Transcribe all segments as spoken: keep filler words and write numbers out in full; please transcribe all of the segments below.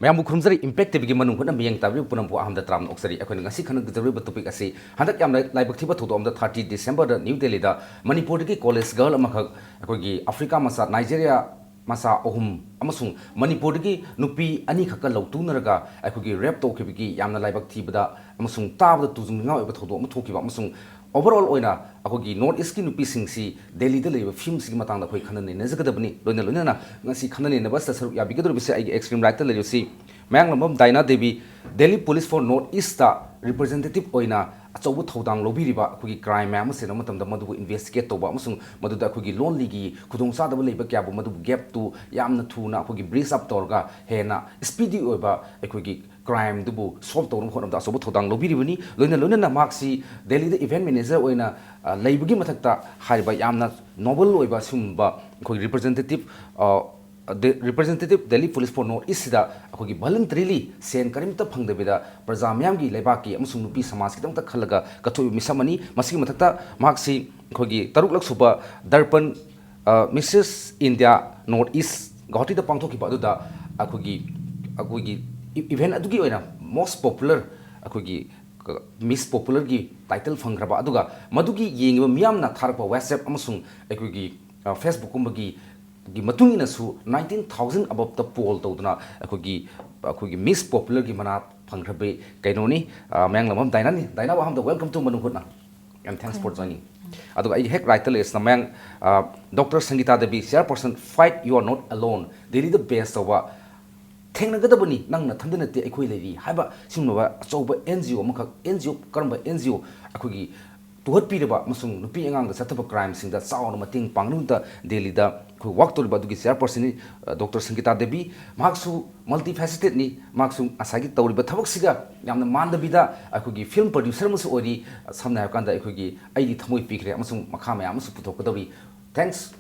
ꯃꯌꯥꯝꯕꯨ ꯈꯨꯔꯨꯝꯖꯔꯤ꯫ ꯏꯝꯄꯦꯛ ꯇꯤꯚꯤꯒꯤ ꯃꯅꯨꯡ ꯍꯨꯠꯅ ꯃꯤꯠꯌꯦꯡ ꯇꯥꯕꯤꯔꯤꯕ ꯄꯨꯝꯅꯝꯕꯨ ꯑꯍꯥꯟꯕꯗ ꯇꯔꯥꯝꯅ ꯑꯣꯛꯆꯔꯤ꯫ ꯑꯩꯈꯣꯏꯅ ꯉꯁꯤ ꯈꯟꯅꯒꯗꯧꯔꯤꯕ ꯇꯣꯄꯤꯛ ꯑꯁꯤ ꯍꯟꯗꯛ ꯌꯥꯝꯅ ꯂꯥꯏꯕꯛ ꯊꯤꯕ ꯊꯧꯗꯣꯛ ꯑꯃꯗ, ꯊꯥꯔꯇꯤ ꯗꯤꯁꯦꯝꯕꯔꯗ ꯅ꯭ꯌꯨ ꯗꯦꯜꯂꯤꯗ ꯃꯅꯤꯄꯨꯔꯗꯒꯤ ꯀꯣꯂꯦꯖ ꯒꯔꯜ ꯑꯃꯈꯛ ꯑꯩꯈꯣꯏꯒꯤ ꯑꯐ꯭ꯔꯤꯀꯥ ꯃꯆꯥ, ꯅꯥꯏꯖꯦꯔꯤꯌꯥ ꯃꯆꯥ ꯑꯍꯨꯝ ꯑꯃꯁꯨꯡ ꯃꯅꯤꯄꯨꯔꯗꯒꯤ ꯅꯨꯄꯤ ꯑꯅꯤꯈꯛꯀ ꯂꯧꯇꯨꯅꯔꯒ ꯑꯩꯈꯣꯏꯒꯤ ꯔꯦꯞ ꯇꯧꯈꯤꯕꯒꯤ ꯌꯥꯝꯅ ꯂꯥꯏꯕꯛ ꯊꯤꯕꯗ ꯑꯃꯁꯨꯡ ꯇꯥꯕꯗ ꯇꯨꯖꯨꯡ ꯅꯤꯡꯉꯥꯏ ꯑꯣꯏꯕ ꯊꯧꯗꯣꯛ ꯑꯃ ꯊꯣꯛꯈꯤꯕ ꯑꯃꯁꯨꯡ ꯑꯣꯚꯔꯑꯣꯜ ꯑꯣꯏꯅ ꯑꯩꯈꯣꯏꯒꯤ ꯅꯣꯔꯠ ꯏꯁꯀꯤ ꯅꯨꯄꯤꯁꯤꯡꯁꯤ ꯗꯦꯜꯂꯤꯗ ꯂꯩꯔꯤꯕ ꯐꯤꯕꯝꯁꯤꯒꯤ ꯃꯇꯥꯡꯗ ꯑꯩꯈꯣꯏ ꯈꯟꯅ ꯅꯩꯅꯖꯒꯗꯕꯅꯤ꯫ ꯂꯣꯏꯅ ꯂꯣꯏꯅꯅ ꯉꯁꯤ ꯈꯟꯅ ꯅꯩꯅꯕ ꯑꯁꯤꯗ ꯁꯔꯨꯛ ꯌꯥꯕꯤꯒꯗꯧꯔꯤꯕꯁꯤ ꯑꯩꯒꯤ ꯑꯦꯛꯁꯇ꯭ꯔꯤꯝ ꯔꯥꯏꯠꯇ ꯂꯩꯔꯤꯕꯁꯤ Mayanglambam Daina Devi, Delhi police for north east representative ꯑꯣꯏꯅ ꯑꯆꯧꯕ ꯊꯧꯗꯥꯡ ꯂꯧꯕꯤꯔꯤꯕ, ꯑꯩꯈꯣꯏꯒꯤ ꯀ꯭ꯔꯥꯏꯝ ꯃꯌꯥꯝ ꯑꯃ ꯁꯦꯟꯅꯕ ꯃꯇꯝꯗ ꯃꯗꯨꯕꯨ ꯏꯟꯚꯦꯁꯇꯤꯒꯦꯠ ꯇꯧꯕ ꯑꯃꯁꯨꯡ ꯃꯗꯨꯗ ꯑꯩꯈꯣꯏꯒꯤ ꯂꯣꯟꯂꯤꯒꯤ ꯈꯨꯗꯣꯡꯆꯥꯗꯕ ꯂꯩꯕ ꯀꯌꯥꯕꯨ, ꯃꯗꯨꯕꯨ ꯒꯦꯞꯇꯨ ꯌꯥꯝꯅ ꯊꯨꯅ ꯑꯩꯈꯣꯏꯒꯤ ꯕ꯭ꯔꯤꯖ ꯑꯞ ꯇꯧꯔꯒ ꯍꯦꯟꯅ ꯁ꯭ꯄꯤꯗꯤ ꯑꯣꯏꯕ ꯑꯩꯈꯣꯏꯒꯤ ꯀ꯭ꯔꯥꯏꯝꯗꯨꯕꯨ ꯁꯣꯜꯕ ꯇꯧꯅꯕ ꯍꯣꯠꯅꯕꯗ ꯑꯆꯧꯕ ꯊꯧꯗꯥꯡ ꯂꯧꯕꯤꯔꯤꯕꯅꯤ꯫ ꯂꯣꯏꯅ ꯂꯣꯏꯅꯅ ꯃꯍꯥꯛꯁꯤ ꯗꯦꯜꯂꯤꯗ ꯏꯚꯦꯟꯠ ꯃꯦꯅꯦꯖꯔ ꯑꯣꯏꯅ, ꯑ, ꯂꯩꯕꯒꯤ ꯃꯊꯛꯇ ꯍꯥꯏꯔꯤꯕ ꯌꯥꯝꯅ ꯅꯣꯕꯜ ꯑꯣꯏꯕ ꯁꯤꯒꯨꯝꯕ ꯑꯩꯈꯣꯏꯒꯤ ꯔꯤꯄ꯭ꯔꯖꯦꯟꯇꯦꯇꯤꯚ, ꯑ, ꯗꯦ-, representative Delhi police for north ꯏꯁꯁꯤꯗ ꯑꯩꯈꯣꯏꯒꯤ ꯚꯣꯂꯨꯟꯇꯔꯤꯂꯤ ꯁꯦꯟ ꯀꯔꯤꯝꯇ ꯐꯪꯗꯕꯤꯗ ꯄ꯭ꯔꯖꯥ ꯃꯤꯌꯥꯝꯒꯤ, ꯂꯩꯕꯥꯛꯀꯤ ꯑꯃꯁꯨꯡ ꯅꯨꯄꯤ ꯁꯃꯥꯖꯀꯤꯗꯃꯛꯇ ꯈꯜꯂꯒ ꯀꯠꯊꯣꯛꯏꯕ ꯃꯤꯁꯛ ꯑꯃꯅꯤ꯫ ꯃꯁꯤꯒꯤ ꯃꯊꯛꯇ ꯃꯍꯥꯛꯁꯤ ꯑꯩꯈꯣꯏꯒꯤ ꯇꯔꯨꯛꯂꯛ ꯁꯨꯕ ꯗꯔꯄꯟ, ꯑ, ꯃꯤꯁꯦꯁ ꯏꯟꯗꯤꯌꯥ ꯅꯣꯔꯠ ꯏꯁ ꯒꯧꯍꯥꯇꯤꯗ ꯄꯥꯡꯊꯣꯛꯈꯤꯕ ꯑꯗꯨꯗ ꯑꯩꯈꯣꯏꯒꯤ, ꯑꯩꯈꯣꯏꯒꯤ ꯏ-, ꯏꯚꯦꯟꯠ ꯑꯗꯨꯒꯤ ꯑꯣꯏꯅ ꯃꯣꯁ ꯄꯣꯄꯨꯂꯔ, ꯑꯩꯈꯣꯏꯒꯤ ꯀ-, ꯃꯤꯁ ꯄꯣꯄꯨꯂꯔꯒꯤ ꯇꯥꯏꯇꯜ ꯐꯪꯈ꯭ꯔꯕ, ꯑꯗꯨꯒ ꯃꯗꯨꯒꯤ ꯌꯦꯡꯉꯤꯕ ꯃꯤꯌꯥꯝꯅ ꯊꯥꯔꯛꯄ WhatsApp ꯑꯃꯁꯨꯡ ꯑꯩꯈꯣꯏꯒꯤ, ꯑ, Facebook ꯀꯨꯝꯕꯒꯤ ꯒꯤ ꯃꯇꯨꯡ ꯏꯟꯅꯁꯨ nineteen thousand above ꯇ ꯄꯣꯜ ꯇꯧꯗꯨꯅ ꯑꯩꯈꯣꯏꯒꯤ, ꯑꯩꯈꯣꯏꯒꯤ ꯃꯤꯁ ꯄꯣꯄꯨꯂꯔꯒꯤ ꯃꯅꯥ ꯐꯪꯈ꯭ꯔꯕ ꯀꯩꯅꯣꯅꯤ, ꯑ, ꯃꯌꯥꯡꯂꯝꯕꯝ ꯗꯥꯏꯅꯥꯅꯤ꯫ ꯗꯥꯏꯅꯥꯕꯨ ꯑꯍꯥꯟꯕꯗ welcome to ꯃꯅꯨꯡ ꯍꯨꯠꯅ꯫ And thanks for joining. ꯑꯗꯨꯒ ꯑꯩꯒꯤ ꯍꯦꯛ ꯔꯥꯏꯠꯇ ꯂꯩꯔꯤꯁꯤꯅ ꯃꯌꯥꯡ, ꯑ, doctor Sangita Devi, chairperson Fight You Are Not Alone, ꯗꯦꯜꯂꯤꯗ ꯕꯦꯁ ꯇꯧꯕ ꯊꯦꯡꯅꯒꯗꯕꯅꯤ, ꯅꯪ ꯅꯊꯟꯗ ꯅꯠꯇꯦ, ꯑꯩꯈꯣꯏ ꯂꯩꯔꯤ ꯍꯥꯏꯕ ꯁꯤꯒꯨꯝꯂꯕ ꯑꯆꯧꯕ NGO ꯑꯃꯈꯛ, NGO, ꯀꯔꯝꯕ NGO? ꯑꯩꯈꯣꯏꯒꯤ ꯇꯨꯍꯠꯄꯤꯔꯕ ꯑꯃꯁꯨꯡ ꯅꯨꯄꯤ ꯑꯉꯥꯡꯗ ꯆꯠꯊꯕ ꯀ꯭ꯔꯥꯏꯝꯁꯤꯡꯗ ꯆꯥꯎꯅ ꯃꯇꯦꯡ ꯄꯥꯡꯅꯕꯗ ꯗꯦꯜꯂꯤꯗ ꯑꯩꯈꯣꯏ ꯋꯥꯛ ꯇꯧꯔꯤꯕ ꯑꯗꯨꯒꯤ ꯆꯤꯌꯔꯄꯔꯁꯟꯅꯤ, ꯑ, ꯗꯣꯛꯇꯔ ꯁꯪꯒꯤꯇꯥ ꯗꯦꯕꯤ꯫ ꯃꯍꯥꯛꯁꯨ ꯃꯜꯇꯤ ꯐꯦꯁꯦꯇꯦꯠꯅꯤ꯫ ꯃꯍꯥꯛꯁꯨ ꯉꯁꯥꯏꯒꯤ ꯇꯧꯔꯤꯕ ꯊꯕꯛꯁꯤꯒ ꯌꯥꯝꯅ ꯃꯥꯟꯗꯕꯤꯗ ꯑꯩꯈꯣꯏꯒꯤ ꯐꯤꯂꯝ ꯄ꯭ꯔꯗ꯭ꯌꯨꯁꯔ ꯑꯃꯁꯨ ꯑꯣꯏꯔꯤ꯫ ꯁꯝꯅ ꯍꯥꯏꯔꯀꯥꯟꯗ ꯑꯩꯈꯣꯏꯒꯤ ꯑꯩꯗꯤ ꯊꯃꯣꯏ ꯄꯤꯈ꯭ꯔꯦ ꯑꯃꯁꯨꯡ ꯃꯈꯥ ꯃꯌꯥꯝ ꯑꯃꯁꯨ ꯄꯨꯊꯣꯛꯀꯗꯧꯔꯤ꯫ Thanks꯫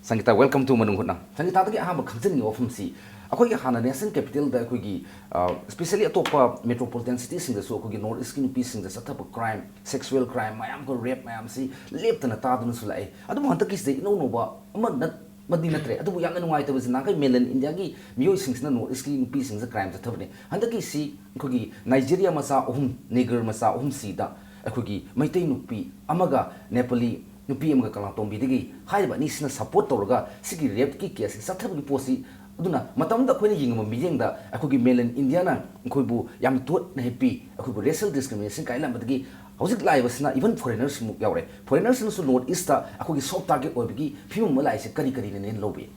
ꯁꯪꯒꯤꯇꯥ, welcome to ꯃꯅꯨꯡ ꯍꯨꯠꯅ꯫ ꯁꯪꯒꯤꯇꯥꯗꯒꯤ ꯑꯍꯥꯟꯕ ꯈꯪꯖꯅꯤꯡꯉꯤꯕ ꯋꯥꯐꯝꯁꯤ, ꯑꯩꯈꯣꯏꯒꯤ ꯍꯥꯟꯅ ꯅꯦꯁꯅꯦꯜ ꯀꯦꯄꯤꯇꯦꯜꯗ ꯑꯩꯈꯣꯏꯒꯤ, ꯑ, especially ꯑꯇꯣꯞꯄ ꯃꯦꯇ꯭ꯔꯣꯄꯣꯂꯤꯇꯦꯟ ꯁꯤꯇꯤꯁꯤꯡꯗꯁꯨ ꯑꯩꯈꯣꯏꯒꯤ ꯅꯣꯔꯠ ꯏꯁꯀꯤ ꯅꯨꯄꯤꯁꯤꯡꯗ ꯆꯠꯊꯕ ꯀ꯭ꯔꯥꯏꯝ, ꯁꯦꯛꯁꯨꯋꯦꯜ ꯀ꯭ꯔꯥꯏꯝ ꯃꯌꯥꯝꯒ ꯔꯦꯞ ꯃꯌꯥꯝꯁꯤ ꯂꯦꯞꯇꯅ ꯇꯥꯗꯨꯅꯁꯨ ꯂꯥꯛꯑꯦ꯫ ꯑꯗꯨꯕꯨ ꯍꯟꯗꯛꯀꯤꯁꯤꯗ ꯏꯅꯧ ꯅꯧꯕ ꯑꯃ ꯅꯠ-, ꯃꯗꯤ ꯅꯠꯇ꯭ꯔꯦ꯫ ꯑꯗꯨꯕꯨ ꯌꯥꯝꯅ ꯅꯨꯡꯉꯥꯏꯇꯕꯁꯤꯅ, ꯑꯩꯈꯣꯏ mainland India ꯒꯤ ꯃꯤꯑꯣꯏꯁꯤꯡꯁꯤꯅ North East ꯀꯤ ꯅꯨꯄꯤꯁꯤꯡꯁꯦ crime ꯆꯠꯊꯕꯅꯦ꯫ ꯍꯟꯗꯛꯀꯤꯁꯤ ꯑꯩꯈꯣꯏꯒꯤ Nigeria ꯃꯆꯥ ꯑꯍꯨꯝ, Neger ꯃꯆꯥ ꯑꯍꯨꯝꯁꯤꯗ ꯑꯩꯈꯣꯏꯒꯤ ꯃꯩꯇꯩ ꯅꯨꯄꯤ ꯑꯃꯒ Nepali ꯅꯨꯄꯤ ꯑꯃꯒ ꯀꯪꯂꯥꯇꯣꯡꯕꯤꯗꯒꯤ ꯍꯥꯏꯔꯤꯕ ꯑꯅꯤꯁꯤꯅ support ꯇꯧꯔꯒ ꯁꯤꯒꯤ rape ꯀꯤ case ꯁꯤ ꯆꯠꯊꯕꯒꯤ ꯄꯣꯠꯁꯤ, ꯑꯗꯨꯅ ꯃꯇꯝꯗ ꯑꯩꯈꯣꯏꯅ ꯌꯦꯡꯉꯕ ꯃꯤꯠꯌꯦꯡꯗ ꯑꯩꯈꯣꯏꯒꯤ mainland India ꯅ ꯑꯩꯈꯣꯏꯕꯨ ꯌꯥꯝ ꯇꯣꯠꯅ ꯍꯦꯛꯄꯤ, ꯑꯩꯈꯣꯏꯕꯨ racial discrimination ꯀꯥꯏꯂꯝꯕꯗꯒꯤ ꯍꯧꯖꯤꯛ ꯂꯥꯛꯏꯕꯁꯤꯅ even foreigner ꯁꯤꯃꯨꯛ ꯌꯥꯎꯔꯦ꯫ Foreigner ꯁꯤꯅꯁꯨ North East ꯇ ꯑꯩꯈꯣꯏꯒꯤ soft target ꯑꯣꯏꯕꯒꯤ ꯐꯤꯕꯝ ꯑꯃ ꯂꯥꯛꯏꯁꯦ ꯀꯔꯤ ꯀꯔꯤꯅꯅꯦꯅ ꯂꯧꯕꯤ?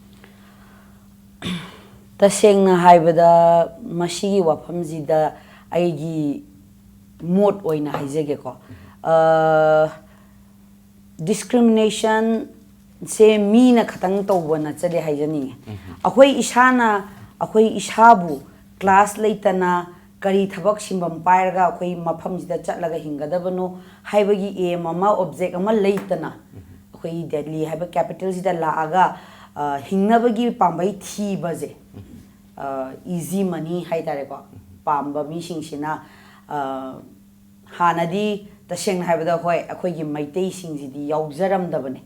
ꯇꯁꯦꯡꯅ ꯍꯥꯏꯕꯗ, ꯃꯁꯤꯒꯤ ꯋꯥꯐꯝꯁꯤꯗ ꯑꯩꯒꯤ ꯃꯣꯠ ꯑꯣꯏꯅ ꯍꯥꯏꯖꯒꯦꯀꯣ꯫ ꯑ, discrimination ꯁꯦ ꯃꯤꯅ ꯈꯇꯪ ꯇꯧꯕ ꯅꯠꯆꯗꯦ ꯍꯥꯏꯖꯅꯤꯡꯉꯤ꯫ ꯑꯩꯈꯣꯏ ꯏꯁꯥꯅ ꯑꯩꯈꯣꯏ ꯏꯁꯥꯕꯨ class ꯂꯩꯇꯅ ꯀꯔꯤ ꯊꯕꯛ ꯁꯤꯟꯐꯝ ꯄꯥꯏꯔꯒ ꯑꯩꯈꯣꯏ ꯃꯐꯝꯁꯤꯗ ꯆꯠꯂꯒ ꯍꯤꯡꯒꯗꯕꯅꯣ ꯍꯥꯏꯕꯒꯤ aim ꯑꯃ, object ꯑꯃ ꯂꯩꯇꯅ ꯑꯩꯈꯣꯏ ꯗꯦꯜꯂꯤ ꯍꯥꯏꯕ capital ꯁꯤꯗ ꯂꯥꯛꯑꯒ, ꯑ, ꯍꯤꯡꯅꯕꯒꯤ ꯄꯥꯝꯕꯩ ꯊꯤꯕꯁꯦ, ꯑ, easy money ꯍꯥꯏꯇꯥꯔꯦꯀꯣ, ꯄꯥꯝꯕ ꯃꯤꯁꯤꯡꯁꯤꯅ, ꯑ, ꯍꯥꯟꯅꯗꯤ ꯇꯁꯦꯡꯅ ꯍꯥꯏꯕꯗ, ꯍꯣꯏ, ꯑꯩꯈꯣꯏꯒꯤ ꯃꯩꯇꯩꯁꯤꯡꯁꯤꯗꯤ ꯌꯥꯎꯖꯔꯝꯗꯕꯅꯦ꯫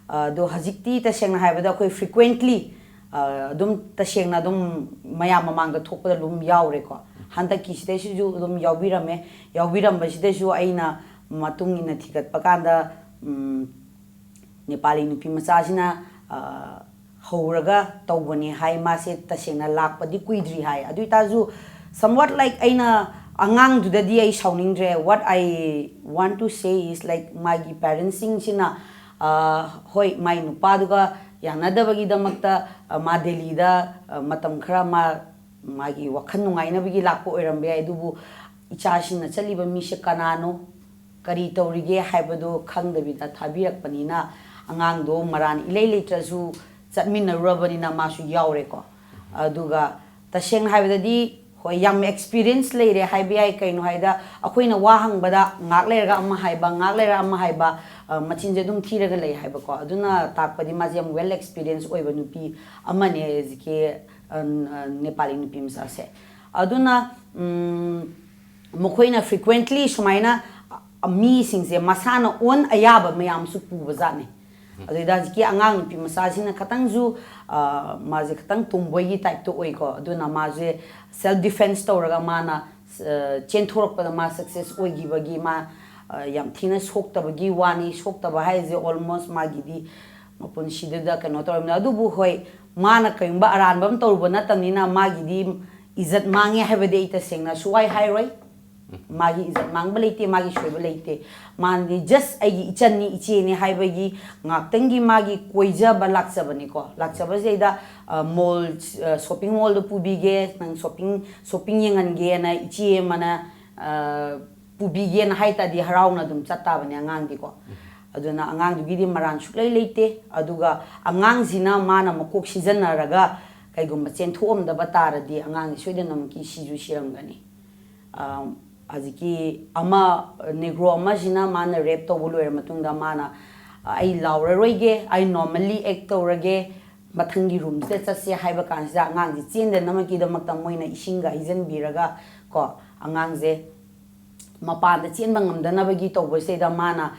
ꯑꯗꯣ ꯍꯧꯖꯤꯛꯇꯤ ꯇꯁꯦꯡꯅ ꯍꯥꯏꯕꯗ ꯑꯩꯈꯣꯏ frequently, ꯑ, ꯑꯗꯨꯝ ꯇꯁꯦꯡꯅ ꯑꯗꯨꯝ ꯃꯌꯥꯝ ꯃꯃꯥꯡꯗ ꯊꯣꯛꯄꯗ ꯑꯗꯨꯝ ꯌꯥꯎꯔꯦꯀꯣ꯫ ꯍꯟꯗꯛꯀꯤꯁꯤꯗꯩꯁꯤꯁꯨ ꯑꯗꯨꯝ ꯌꯥꯎꯕꯤꯔꯝꯃꯦ꯫ ꯌꯥꯎꯕꯤꯔꯝꯕꯁꯤꯗꯁꯨ ꯑꯩꯅ ꯃꯇꯨꯡ ꯏꯟꯅ ꯊꯤꯒꯠꯄ ꯀꯥꯟꯗ, ꯎꯝ, ꯅꯦꯄꯥꯂꯤ ꯅꯨꯄꯤ ꯃꯆꯥꯁꯤꯅ, ꯑ, ꯍꯧꯔꯒ ꯇꯧꯕꯅꯦ ꯍꯥꯏ꯫ ꯃꯥꯁꯦ ꯇꯁꯦꯡꯅ ꯂꯥꯛꯄꯗꯤ ꯀꯨꯏꯗ꯭ꯔꯤ ꯍꯥꯏ꯫ ꯑꯗꯨ ꯑꯣꯏꯇꯥꯔꯁꯨ, somewhat like, ꯑꯩꯅ ꯑꯉꯥꯡꯗꯨꯗꯗꯤ ꯑꯩ ꯁꯥꯎꯅꯤꯡꯗ꯭ꯔꯦ꯫ What I want to say is, like, ꯃꯥꯒꯤ parents ꯁꯤꯡꯁꯤꯅ, ꯑ, ꯍꯣꯏ, ꯃꯥꯏ ꯅꯨꯄꯥꯗꯨꯒ ꯌꯥꯅꯗꯕꯒꯤꯗꯃꯛꯇ, ꯑ, ꯃꯥ ꯗꯦꯜꯂꯤꯗ, ꯑ, ꯃꯇꯝ ꯈꯔ ꯃꯥ, ꯃꯥꯒꯤ ꯋꯥꯈꯜ ꯅꯨꯡꯉꯥꯏꯅꯕꯒꯤ ꯂꯥꯛꯄ ꯑꯣꯏꯔꯝꯕ ꯌꯥꯏ꯫ ꯑꯗꯨꯕꯨ ꯏꯆꯥꯁꯤꯡꯅ ꯆꯠꯂꯤꯕ ꯃꯤꯁꯦ ꯀꯅꯥꯅꯣ, ꯀꯔꯤ ꯇꯧꯔꯤꯒꯦ ꯍꯥꯏꯕꯗꯣ ꯈꯪꯗꯕꯤꯗ ꯊꯥꯕꯤꯔꯛꯄꯅꯤꯅ, ꯑꯉꯥꯡꯗꯣ ꯃꯔꯥꯟ ꯏꯂꯩ ꯂꯩꯇ꯭ꯔꯁꯨ ꯆꯠꯃꯤꯟꯅꯔꯨꯔꯕꯅꯤꯅ ꯃꯥꯁꯨ ꯌꯥꯎꯔꯦꯀꯣ꯫ ꯑꯗꯨꯒ ꯇꯁꯦꯡꯅ ꯍꯥꯏꯕꯗꯗꯤ, ꯍꯣꯏ, ꯌꯥꯝ experience ꯂꯩꯔꯦ ꯍꯥꯏꯕ ꯌꯥꯏ꯫ ꯀꯩꯅꯣ ꯍꯥꯏꯗ, ꯑꯩꯈꯣꯏꯅ ꯋꯥ ꯍꯪꯕꯗ ꯉꯥꯛ ꯂꯩꯔꯒ ꯑꯃ ꯍꯥꯏꯕ, ꯉꯥꯛ ꯂꯩꯔꯒ ꯑꯃ ꯍꯥꯏꯕ, ꯑ, ꯃꯆꯤꯟꯁꯦ ꯑꯗꯨꯝ ꯊꯤꯔꯒ ꯂꯩ ꯍꯥꯏꯕꯀꯣ꯫ ꯑꯗꯨꯅ ꯇꯥꯛꯄꯗꯤ ꯃꯥꯁꯦ ꯌꯥꯝ well experience ꯑꯣꯏꯕ ꯅꯨꯄꯤ ꯑꯃꯅꯦ, ꯍꯧꯖꯤꯛꯀꯤ, ꯑ, ꯑ, ꯅꯦꯄꯥꯂꯤ ꯅꯨꯄꯤ ꯃꯆꯥꯁꯦ꯫ ꯑꯗꯨꯅ, ꯎꯝ, ꯃꯈꯣꯏꯅ frequently ꯁꯨꯃꯥꯏꯅ, ꯑ, ꯃꯤꯁꯤꯡꯁꯦ ꯃꯁꯥꯅ own ꯑꯌꯥꯕ ꯃꯌꯥꯝꯁꯨ ꯄꯨꯕꯖꯥꯠꯅꯤ꯫ ꯑꯗꯨꯗ ꯍꯧꯖꯤꯛꯀꯤ ꯑꯉꯥꯡ ꯅꯨꯄꯤ ꯃꯆꯥꯁꯤꯅ ꯈꯇꯪꯁꯨ ꯃꯥꯁꯦ ꯈꯇꯪ ꯇꯣꯝꯕꯣꯏꯒꯤ ꯇꯥꯏꯞꯇ ꯑꯣꯏꯀꯣ꯫ ꯑꯗꯨꯅ ꯃꯥꯁꯦ ꯁꯦꯜꯐ ꯗꯤꯐꯦꯟꯁ ꯇꯧꯔꯒ ꯃꯥꯅ ꯆꯦꯟꯊꯣꯔꯛꯄꯗ ꯃꯥ ꯁꯛꯁꯦꯁ ꯑꯣꯏꯈꯤꯕꯒꯤ ꯃꯥ ꯌꯥꯝ ꯊꯤꯅ ꯁꯣꯛꯇꯕꯒꯤ ꯋꯥꯅꯤ꯫ ꯁꯣꯛꯇꯕ ꯍꯥꯏꯁꯦ ꯑꯣꯜꯃꯣꯁ ꯃꯥꯒꯤꯗꯤ ꯃꯄꯨꯟꯁꯤꯗꯨꯗ ꯀꯩꯅꯣ ꯇꯧꯔꯝꯃꯤꯅ꯫ ꯑꯗꯨꯕꯨ ꯍꯣꯏ, ꯃꯥꯅ ꯀꯔꯤꯒꯨꯝꯕ ꯑꯔꯥꯟꯕ ꯑꯃ ꯇꯧꯔꯨꯕ ꯅꯠꯇꯕꯅꯤꯅ ꯃꯥꯒꯤꯗꯤ ꯏꯖꯠ ꯃꯥꯡꯉꯦ ꯍꯥꯏꯕꯗꯤ ꯑꯩ ꯇꯁꯦꯡꯅ ꯁꯨꯋꯥꯏ ꯍꯥꯏꯔꯣꯏ꯫ ꯃꯥꯒꯤ ꯏꯖꯠ ꯃꯥꯡꯕ ꯂꯩꯇꯦ, ꯃꯥꯒꯤ ꯁꯣꯏꯕ ꯂꯩꯇꯦ꯫ ꯃꯥꯅꯗꯤ ꯖꯁ ꯑꯩꯒꯤ ꯏꯆꯟꯅꯤ, ꯏꯆꯦꯅꯤ ꯍꯥꯏꯕꯒꯤ ꯉꯥꯛꯇꯪꯒꯤ ꯃꯥꯒꯤ ꯀꯣꯏꯖꯕ ꯂꯥꯛꯆꯕꯅꯤꯀꯣ꯫ ꯂꯥꯛꯆꯕꯁꯤꯗꯩꯗ ꯃꯣꯜ, ꯁꯣꯞꯄꯤꯡ ꯃꯣꯜꯗ ꯄꯨꯕꯤꯒꯦ, ꯅꯪ ꯁꯣꯞꯄꯤꯡ ꯁꯣꯞꯄꯤꯡ ꯌꯦꯡꯍꯟꯒꯦꯅ ꯏꯆꯦ ꯑꯃꯅ ꯄꯨꯕꯤꯒꯦꯅ ꯍꯥꯏ ꯇꯥꯔꯗꯤ ꯍꯔꯥꯎꯅ ꯑꯗꯨꯝ ꯆꯠꯇꯥꯕꯅꯦ ꯑꯉꯥꯡꯗꯤꯀꯣ꯫ ꯑꯗꯨꯅ ꯑꯉꯥꯡꯗꯨꯒꯤꯗꯤ ꯃꯔꯥꯟ ꯁꯨꯛꯂꯩ ꯂꯩꯇꯦ꯫ ꯑꯗꯨꯒ ꯑꯉꯥꯡꯁꯤꯅ ꯃꯥꯅ ꯃꯀꯣꯛ ꯁꯤꯖꯤꯟꯅꯔꯒ ꯀꯩꯒꯨꯝꯕ ꯆꯦꯟꯊꯣꯛꯑꯝꯗꯕ ꯇꯥꯔꯗꯤ ꯑꯉꯥꯡꯁꯤ ꯁꯣꯏꯗꯅꯃꯛꯀꯤ ꯁꯤꯁꯨ ꯁꯤꯔꯝꯒꯅꯤ꯫ ꯍꯧꯖꯤꯛꯀꯤ ꯑꯃ ꯅꯦꯒ꯭ꯔꯣ ꯑꯃꯁꯤꯅ ꯃꯥꯅ ꯔꯦꯞ ꯇꯧꯕ ꯂꯣꯏꯔ ꯃꯇꯨꯡꯗ ꯃꯥꯅ ꯑꯩ ꯂꯥꯎꯔꯔꯣꯏꯒꯦ, ꯑꯩ ꯅꯣꯔꯃꯜꯂꯤ ꯑꯦꯛ ꯇꯧꯔꯒꯦ, ꯃꯊꯪꯒꯤ ꯔꯨꯝꯁꯤꯗ ꯆꯠꯁꯦ ꯍꯥꯏꯕ ꯀꯥꯟꯁꯤꯗ ꯑꯉꯥꯡꯁꯦ ꯆꯦꯟꯗꯅꯕꯒꯤꯗꯃꯛꯇ ꯃꯣꯏꯅ ꯏꯁꯤꯡꯒ ꯍꯩꯖꯤꯟꯕꯤꯔꯒ ꯀꯣ, ꯑꯉꯥꯡꯁꯦ ꯃꯄꯥꯟꯗ ꯆꯦꯟꯕ ꯉꯝꯗꯅꯕꯒꯤ ꯇꯧꯕꯁꯤꯗ ꯃꯥꯅ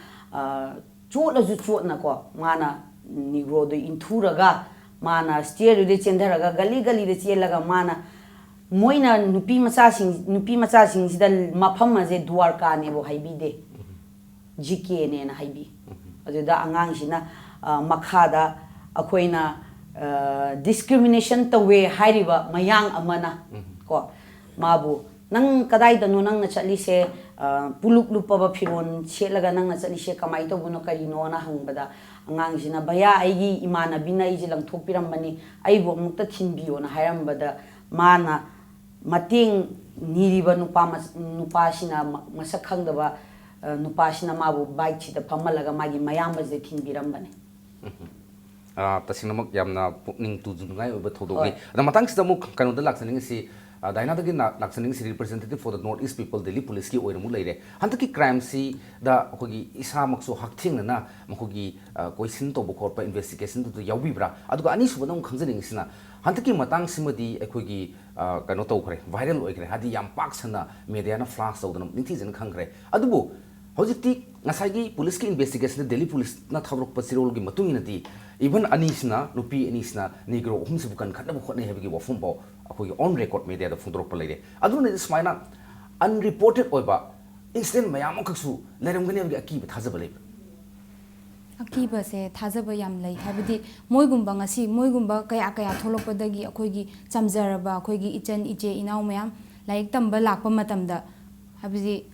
ꯆꯣꯠꯂꯁꯨ ꯆꯣꯠꯅꯀꯣ, ꯃꯥꯅ ꯅꯤꯒ꯭ꯔꯣꯗꯨ ꯏꯟꯊꯨꯔꯒ ꯃꯥꯅ ꯁ꯭ꯇꯤꯌꯔꯗꯨꯗꯩ ꯆꯦꯟꯊꯔꯒ ꯒꯂꯤ ꯒꯂꯤꯗ ꯆꯦꯜꯂꯒ ꯃꯥꯅ, ꯃꯣꯏꯅ ꯅꯨꯄꯤ ꯃꯆꯥꯁꯤꯡ ꯅꯨꯄꯤ ꯃꯆꯥꯁꯤꯡꯁꯤꯗ ꯃꯐꯝ ꯑꯁꯦ ꯗ꯭ꯋꯥꯔꯀꯥꯅꯦꯕꯨ ꯍꯥꯏꯕꯤꯗꯦ, ꯖꯤ ꯀꯦꯅꯦꯅ ꯍꯥꯏꯕꯤ꯫ ꯑꯗꯨꯗ ꯑꯉꯥꯡꯁꯤꯅ ꯃꯈꯥꯗ ꯑꯩꯈꯣꯏꯅ ꯗꯤꯁꯀ꯭ꯔꯤꯃꯤꯅꯦꯁꯟ ꯇꯧꯋꯦ ꯍꯥꯏꯔꯤꯕ ꯃꯌꯥꯡ ꯑꯃꯅ ꯀꯣ, ꯃꯥꯕꯨ ꯅꯪ ꯀꯗꯥꯏꯗꯅꯣ ꯅꯪꯅ ꯆꯠꯂꯤꯁꯦ? ꯄꯨꯂꯨꯞ ꯂꯨꯞꯄꯕ ꯐꯤꯔꯣꯜ ꯁꯦꯠꯂꯒ ꯅꯪꯅ ꯆꯠꯂꯤꯁꯦ ꯀꯃꯥꯏꯅ ꯇꯧꯕꯅꯣ, ꯀꯔꯤꯅꯣꯅ ꯍꯪꯕꯗ ꯑꯉꯥꯡꯁꯤꯅ, "ꯚꯩꯌꯥ, ꯑꯩꯒꯤ ꯏꯃꯥꯟꯅꯕꯤꯅ ꯑꯩꯁꯦ ꯂꯪꯊꯣꯛꯄꯤꯔꯝꯕꯅꯤ, ꯑꯩꯕꯨ ꯑꯃꯨꯛꯇ ꯊꯤꯟꯕꯤꯌꯣꯅ" ꯍꯥꯏꯔꯝꯕꯗ ꯃꯥꯅ ꯃꯇꯦꯡ ꯅꯤꯔꯤꯕ ꯅꯨꯄꯥ ꯃꯁ-, ꯅꯨꯄꯥꯁꯤꯅ ꯃ-, ꯃꯁꯛ ꯈꯪꯗꯕ ꯅꯨꯄꯥꯁꯤꯅ ꯃꯥꯕꯨ ꯕꯥꯏꯛꯁꯤꯗ ꯐꯝꯍꯜꯂꯒ ꯃꯥꯒꯤ ꯃꯌꯥꯝꯕꯁꯤꯗ ꯊꯤꯟꯕꯤꯔꯝꯕꯅꯤ꯫ ꯇꯁꯦꯡꯅꯃꯛ ꯌꯥꯝꯅ ꯄꯨꯛꯅꯤꯡ ꯇꯨꯖꯅꯤꯡꯉꯥꯏ ꯑꯣꯏꯕ ꯊꯧꯗꯣꯛꯅꯤ꯫ ꯑꯗ ꯃꯇꯥꯡꯁꯤꯗ ꯑꯃꯨꯛ ꯀꯩꯅꯣꯗ ꯂꯥꯛꯆꯅꯤꯡꯉꯤꯁꯤ, ꯗꯥꯏꯅꯥꯗꯒꯤ ꯂꯥꯛꯆꯅꯤꯡꯉꯤꯁꯤ representative for the North East People Delhi Policeꯀꯤ ꯑꯣꯏꯅ ꯑꯃꯨꯛ ꯂꯩꯔꯦ꯫ ꯍꯟꯗꯛꯀꯤ crimeꯁꯤꯗ ꯑꯩꯈꯣꯏꯒꯤ ꯏꯁꯥꯃꯛꯁꯨ ꯍꯛꯊꯦꯡꯅꯅ ꯃꯈꯣꯏꯒꯤ question ꯇꯧꯕ ꯈꯣꯠꯄ investigationꯗꯨꯗ ꯌꯥꯎꯕꯤꯕ꯭ꯔꯥ? ꯑꯗꯨꯒ ꯑꯅꯤꯁꯨꯕꯗ ꯑꯃꯨꯛ ꯈꯪꯖꯅꯤꯡꯉꯤꯁꯤꯅ, ꯍꯟꯗꯛꯀꯤ ꯃꯇꯥꯡꯁꯤꯃꯗꯤ ꯑꯩꯈꯣꯏꯒꯤ ꯀꯩꯅꯣ ꯇꯧꯈ꯭ꯔꯦ, viral ꯑꯣꯏꯈ꯭ꯔꯦ, ꯍꯥꯏꯗꯤ ꯌꯥꯝ ꯄꯥꯛ ꯁꯟꯅ mediaꯅ flash ꯇꯧꯗꯅ ꯅꯤꯡꯊꯤꯖꯅ ꯈꯪꯈ꯭ꯔꯦ꯫ ꯑꯗꯨꯕꯨ ꯍꯧꯖꯤꯛꯇꯤ ꯉꯁꯥꯏꯒꯤ ꯄꯨꯂꯤꯁꯀꯤ ꯏꯟꯚꯦꯁꯇꯤꯒꯦꯁꯟꯗ ꯗꯦꯜꯂꯤ ꯄꯨꯂꯤꯁꯅ ꯊꯥꯗꯣꯔꯛꯄ ꯆꯦꯔꯣꯜꯒꯤ ꯃꯇꯨꯡ ꯏꯟꯅꯗꯤ, ꯏꯚꯟ ꯑꯅꯤꯁꯤꯅ, ꯅꯨꯄꯤ ꯑꯅꯤꯁꯤꯅ ꯅꯤꯒ꯭ꯔꯣ ꯑꯍꯨꯝꯁꯤꯕꯨ ꯀꯟꯈꯠꯅꯕ ꯍꯣꯠꯅꯩ ꯍꯥꯏꯕꯒꯤ ꯋꯥꯐꯝꯐꯥꯎ ꯑꯩꯈꯣꯏꯒꯤ ꯑꯣꯟ ꯔꯦꯀꯣꯔꯗ ꯃꯦꯗꯤꯌꯥꯗ ꯐꯣꯡꯗꯣꯔꯛꯄ ꯂꯩꯔꯦ꯫ ꯑꯗꯨꯅꯗꯤ ꯁꯨꯃꯥꯏꯅ ꯑꯟꯔꯤꯄꯣꯔꯇꯦꯗ ꯑꯣꯏꯕ ꯏꯟꯁꯤꯗꯦꯟ ꯃꯌꯥꯝ ꯑꯃꯈꯛꯁꯨ ꯂꯩꯔꯝꯒꯅꯤ ꯍꯥꯏꯕꯒꯤ ꯑꯀꯤꯕ ꯊꯥꯖꯕ ꯂꯩꯕ꯭ꯔꯥ? ꯑꯀꯤꯕꯁꯦ ꯊꯥꯖꯕ ꯌꯥꯝ ꯂꯩ꯫ ꯍꯥꯏꯕꯗꯤ ꯃꯣꯏꯒꯨꯝꯕ ꯉꯁꯤ ꯃꯣꯏꯒꯨꯝꯕ ꯀꯌꯥ ꯀꯌꯥ ꯊꯣꯛꯂꯛꯄꯗꯒꯤ ꯑꯩꯈꯣꯏꯒꯤ ꯆꯝꯖꯔꯕ ꯑꯩꯈꯣꯏꯒꯤ ꯏꯆꯟ ꯏꯆꯦ ꯏꯅꯥꯎ ꯃꯌꯥꯝ ꯂꯥꯏꯔꯤꯛ ꯇꯝꯕ ꯂꯥꯛꯄ ꯃꯇꯝꯗ, ꯍꯥꯏꯕꯗꯤ